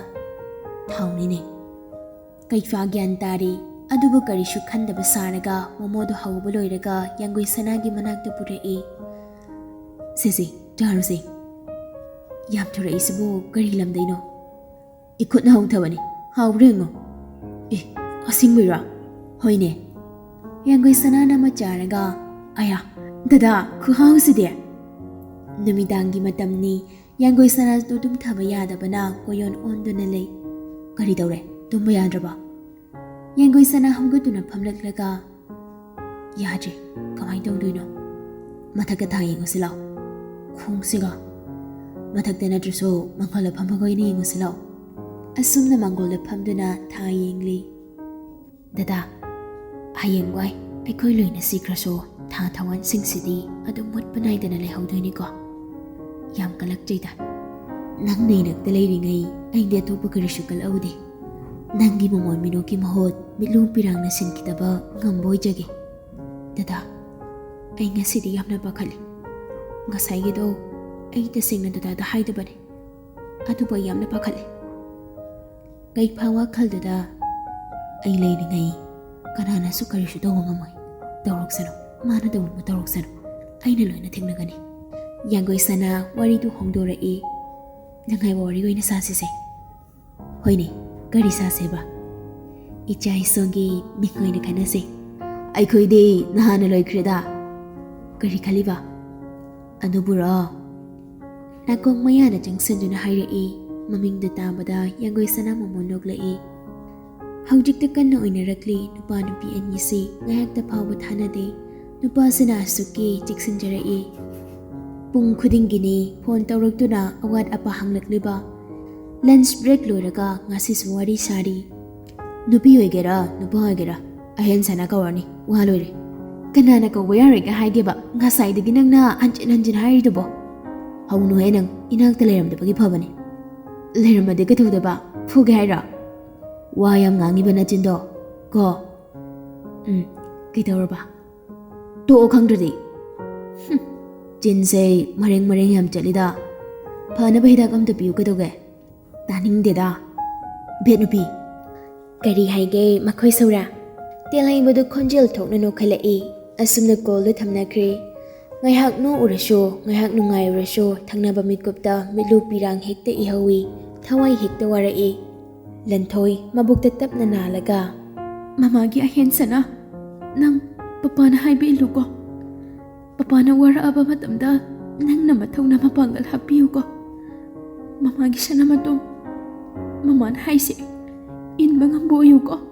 "ꯊꯥꯎꯅꯤꯅꯦ꯫" ꯀꯩꯐꯥ ꯒ꯭ꯌꯥꯟ ꯇꯥꯔꯦ꯫ ꯑꯗꯨꯕꯨ ꯀꯔꯤꯁꯨ ꯈꯟꯗꯕ ꯁꯥꯔꯒ ꯃꯣꯃꯣꯗꯣ ꯍꯧꯕ ꯂꯣꯏꯔꯒ ꯌꯥꯡꯒꯣꯏ ꯁꯅꯥꯒꯤ ꯃꯅꯥꯛꯇ ꯄꯨꯔꯛꯏ꯫ "ꯁꯦ ꯁꯦ, ꯆꯥꯔꯨꯁꯦ꯫ ꯌꯥꯝ ꯊꯨꯔꯛꯏꯁꯤꯕꯨ ꯀꯔꯤ ꯂꯝꯗꯩꯅꯣ?" "ꯏꯈꯨꯠꯅ ꯍꯧꯊꯕꯅꯤ꯫ ꯍꯥꯎꯕ꯭ꯔꯥ ꯌꯦꯡꯉꯣ꯫" "ꯑꯦ, ꯑꯁꯦꯡꯕꯩꯔꯣ?" "ꯍꯣꯏꯅꯦ꯫" ꯌꯥꯡꯒꯣꯏ ꯁꯅꯥꯅ ꯑꯃ ꯆꯥꯔꯒ, "ꯑꯌꯥ, ꯗꯗꯥ, ꯈꯨꯍꯥꯎꯁꯤꯗꯤ!" ꯅꯨꯃꯤꯗꯥꯡꯒꯤ ꯃꯇꯝꯅꯤ꯫ ꯌꯥꯡꯒꯣꯏ ꯁꯅꯥꯗꯨ ꯇꯨꯝꯊꯕ ꯌꯥꯗꯕꯅ ꯀꯣꯌꯣꯟ ꯑꯣꯟꯗꯨꯅ ꯂꯩ꯫ "ꯀꯔꯤ ꯇꯧꯔꯦ? ꯇꯨꯝꯕ ꯌꯥꯗ꯭ꯔꯕ?" ꯌꯥꯡꯒꯣꯏ ꯁꯅꯥ ꯍꯧꯒꯠꯇꯨꯅ ꯐꯝꯂꯛꯂꯒ, "ꯌꯥꯗ꯭ꯔꯦ꯫ ꯀꯃꯥꯏꯅ ꯇꯧꯗꯣꯏꯅꯣ? ꯃꯊꯛꯇ ꯊꯥꯡ ꯌꯦꯡꯉꯨꯁꯤ ꯂꯥꯎ꯫ ꯈꯣꯡꯁꯤꯒ꯫ ꯃꯊꯛꯇ ꯅꯠꯇ꯭ꯔꯁꯨ ꯃꯥꯡꯒꯣꯜꯗ ꯐꯝꯃꯒ ꯑꯣꯏꯅ ꯌꯦꯡꯉꯨꯁꯤ ꯂꯥꯎ꯫" ꯑꯁꯨꯝꯅ ꯃꯥꯡꯒꯣꯜꯗ ꯐꯝꯗꯨꯅ ꯊꯥ ꯌꯦꯡꯂꯤ꯫ "ꯗꯗꯥ, ꯍꯌꯦꯡꯋꯥꯏ ꯑꯩꯈꯣꯏ ꯂꯣꯏꯅ ꯁꯤꯈ꯭ꯔꯁꯨ ꯊꯥ ꯊꯋꯥꯟꯁꯤꯡꯁꯤꯗꯤ ꯑꯗꯨꯝ ꯃꯨꯠꯄ ꯅꯥꯏꯗꯅ ꯂꯩꯍꯧꯗꯣꯏꯅꯤꯀꯣ? ꯌꯥꯝ ꯀꯜꯂꯛꯆꯩꯗ꯫ ꯅꯪ ꯅꯩꯅꯛꯇ ꯂꯩꯔꯤꯉꯩ ꯑꯩꯗꯤ ꯑꯇꯣꯞꯄ ꯀꯔꯤꯁꯨ ꯀꯜꯂꯛꯎꯗꯦ꯫ ꯅꯪꯒꯤ ꯃꯃꯣꯟ ꯃꯤꯅꯣꯛꯀꯤ ꯃꯍꯨꯠ ꯃꯤꯠꯂꯨ ꯄꯤꯔꯥꯡꯅ ꯁꯤꯟꯈꯤꯗꯕ ꯉꯝꯕ ꯑꯣꯏꯖꯒꯦ꯫ ꯗꯗꯥ, ꯑꯩ ꯉꯁꯤꯗꯤ ꯌꯥꯝꯅ ꯄꯥꯈꯠꯂꯤ꯫ ꯉꯁꯥꯏꯒꯤꯗꯣ ꯑꯩ ꯇꯁꯦꯡꯅ ꯗꯗꯥꯗ ꯍꯥꯏꯗꯕꯅꯤ꯫ ꯑꯗꯨꯕꯨ ꯑꯩ ꯌꯥꯝꯅ ꯄꯥꯈꯠꯂꯤ꯫ ꯀꯩꯐꯥ ꯋꯥꯈꯜꯗꯨꯗ, ꯑꯩ ꯂꯩꯔꯤꯉꯩ ꯀꯅꯥꯅꯁꯨ ꯀꯔꯤꯁꯨ ꯇꯧꯕ ꯉꯝꯃꯣꯏ꯫ ꯇꯧꯔꯛꯁꯅꯨ, ꯃꯥꯅ ꯇꯧꯅꯤꯡꯕ ꯇꯧꯔꯛꯁꯅꯨ, ꯑꯩꯅ ꯂꯣꯏꯅ ꯊꯦꯡꯅꯒꯅꯤ꯫" ꯌꯥꯡꯒꯣꯏ ꯁꯅꯥ ꯋꯥꯔꯤꯗꯨ ꯍꯣꯡꯗꯣꯔꯛꯏ꯫ "ꯅꯨꯡꯉꯥꯏꯕ ꯋꯥꯔꯤ ꯑꯣꯏꯅ ꯁꯥꯁꯤꯁꯦ꯫" "ꯍꯣꯏꯅꯦ, ꯀꯔꯤ ꯁꯥꯁꯦꯕ?" "ꯏꯆꯥ ꯏꯁꯨꯒꯤ ꯃꯤꯡ ꯑꯣꯏꯅ ꯈꯟꯅꯁꯦ꯫" "ꯑꯩꯈꯣꯏꯗꯤ ꯅꯍꯥꯟꯅ ꯂꯣꯏꯈ꯭ꯔꯦꯗ꯫" "ꯀꯔꯤ ꯈꯜꯂꯤꯕ?" "ꯑꯗꯨꯕꯨꯔꯣ?" ꯅꯥꯀꯣꯡ ꯃꯌꯥꯗ ꯆꯪꯁꯤꯟꯗꯨꯅ ꯍꯥꯏꯔꯛꯏ꯫ ꯃꯃꯤꯡꯗꯨ ꯇꯥꯕꯗ ꯌꯥꯡꯒꯣꯏ ꯁꯅꯥ ꯃꯣꯃꯣꯟ ꯅꯣꯛꯂꯛꯏ꯫ ꯍꯧꯖꯤꯛꯇ ꯀꯟꯅ ꯑꯣꯏꯅꯔꯛꯂꯤ ꯅꯨꯄꯥ ꯅꯨꯄꯤ ꯑꯅꯤꯁꯤ ꯉꯥꯏꯍꯥꯛꯇ ꯐꯥꯎꯕ ꯊꯥꯅꯗꯦ꯫ ꯅꯨꯄꯥꯁꯤꯅ ꯑꯁꯨꯛꯀꯤ ꯆꯦꯛꯁꯤꯟꯖꯔꯛꯏ꯫ ꯄꯨꯡ ꯈꯨꯗꯤꯡꯒꯤꯅꯤ ꯐꯣꯟ ꯇꯧꯔꯛꯇꯨꯅ ꯑꯋꯥꯠ ꯑꯄꯥ ꯍꯪꯂꯛꯂꯤꯕ꯫ ꯂꯟꯆ ꯕ꯭ꯔꯦꯛ ꯂꯣꯏꯔꯒ ꯉꯁꯤꯁꯨ ꯋꯥꯔꯤ ꯁꯥꯔꯤ꯫ ꯅꯨꯄꯤ ꯑꯣꯏꯒꯦꯔꯥ ꯅꯨꯄꯥ ꯑꯣꯏꯒꯦꯔꯥ ꯑꯍꯦꯟ ꯁꯥꯅ ꯀꯧꯔꯅꯤ, ꯋꯥ ꯂꯣꯏꯔꯦ꯫ ꯀꯅꯥꯅ ꯀꯧꯕ ꯌꯥꯔꯣꯏꯒ ꯍꯥꯏꯒꯦꯕ? ꯉꯁꯥꯏꯗꯒꯤ ꯅꯪꯅ ꯍꯟꯖꯤꯟ ꯍꯟꯖꯤꯟ ꯍꯥꯏꯔꯤꯗꯨꯕꯣ? ꯍꯧꯅꯨꯍꯦ ꯅꯪ, ꯏꯅꯥꯛꯇ ꯂꯩꯔꯝꯗꯕꯒꯤ ꯐꯕꯅꯦ꯫ ꯂꯩꯔꯝꯃꯗꯤ ꯀꯩꯗꯧꯗꯣꯏꯕ? ꯐꯨꯒꯦ ꯍꯥꯏꯔꯣ? ꯋꯥ ꯌꯥꯝ ꯉꯥꯡꯉꯤꯕ ꯅꯆꯤꯟꯗꯣ, ꯀꯣ? ꯎꯝ, ꯀꯩꯗꯧꯔꯕ? ꯇꯣꯛꯑꯣ ꯈꯪꯗ꯭ꯔꯗꯤ꯫ ꯍꯨꯝ, ꯆꯤꯟꯁꯦ ꯃꯔꯦꯡ ꯃꯔꯦꯡ ꯌꯥꯝ ꯆꯠꯂꯤꯗ꯫ ꯐꯅꯕ ꯍꯤꯗꯥꯛ ꯑꯝꯇ ꯄꯤꯌꯨ ꯀꯩꯗꯧꯒꯦ? ꯇꯥꯅꯤꯡꯗꯦꯗ꯫ ꯕꯦꯠ ꯅꯨꯄꯤ꯫ "ꯀꯔꯤ ꯍꯥꯏꯒꯦ ꯃꯈꯣꯏ ꯁꯧꯔꯥ?" ꯇꯦꯜꯍꯩꯕꯗꯨ ꯈꯣꯟꯖꯦꯜ ꯊꯣꯛꯅ ꯅꯣꯛꯈꯠꯂꯛꯏ꯫ ꯑꯁꯨꯝꯅ ꯀꯣꯜꯗꯨ ꯊꯝꯅꯈ꯭ꯔꯦ꯫ ꯉꯥꯏꯍꯥꯛ ꯅꯣꯛꯎꯔꯁꯨ, ꯉꯥꯏꯍꯥꯛ ꯅꯨꯡꯉꯥꯏꯔꯨꯔꯁꯨ, ꯊꯪꯅꯕ ꯃꯤꯠꯀꯨꯞꯇ ꯃꯤꯠꯂꯨ ꯄꯤꯔꯥꯡ ꯍꯦꯛꯇ ꯏꯍꯧꯏ꯫ ꯊꯋꯥꯏ ꯍꯦꯛꯇ ꯋꯥꯔꯛꯏ꯫ ꯂꯟꯊꯣꯏ ꯃꯕꯨꯛꯇ ꯇꯞꯅ ꯅꯥꯜꯂꯒ, "ꯃꯃꯥꯒꯤ ꯑꯍꯦꯟ ꯁꯅꯥ, ꯅꯪ ꯄꯄꯥꯅ ꯍꯥꯏꯕ ꯏꯜꯂꯨꯀꯣ꯫ ꯄꯄꯥꯅ ꯋꯥꯔꯛꯑꯕ ꯃꯇꯝꯗ ꯅꯪꯅ ꯃꯊꯧꯅ ꯃꯄꯥꯡꯒꯜ ꯍꯥꯞꯄꯤꯌꯨꯀꯣ꯫ ꯃꯃꯥꯒꯤ ꯁꯅꯥ ꯃꯇꯨꯝ, ꯃꯃꯥꯅ ꯍꯥꯏꯁꯦ ꯏꯟꯕ ꯉꯝꯕ ꯑꯣꯏꯌꯨꯀꯣ"꯫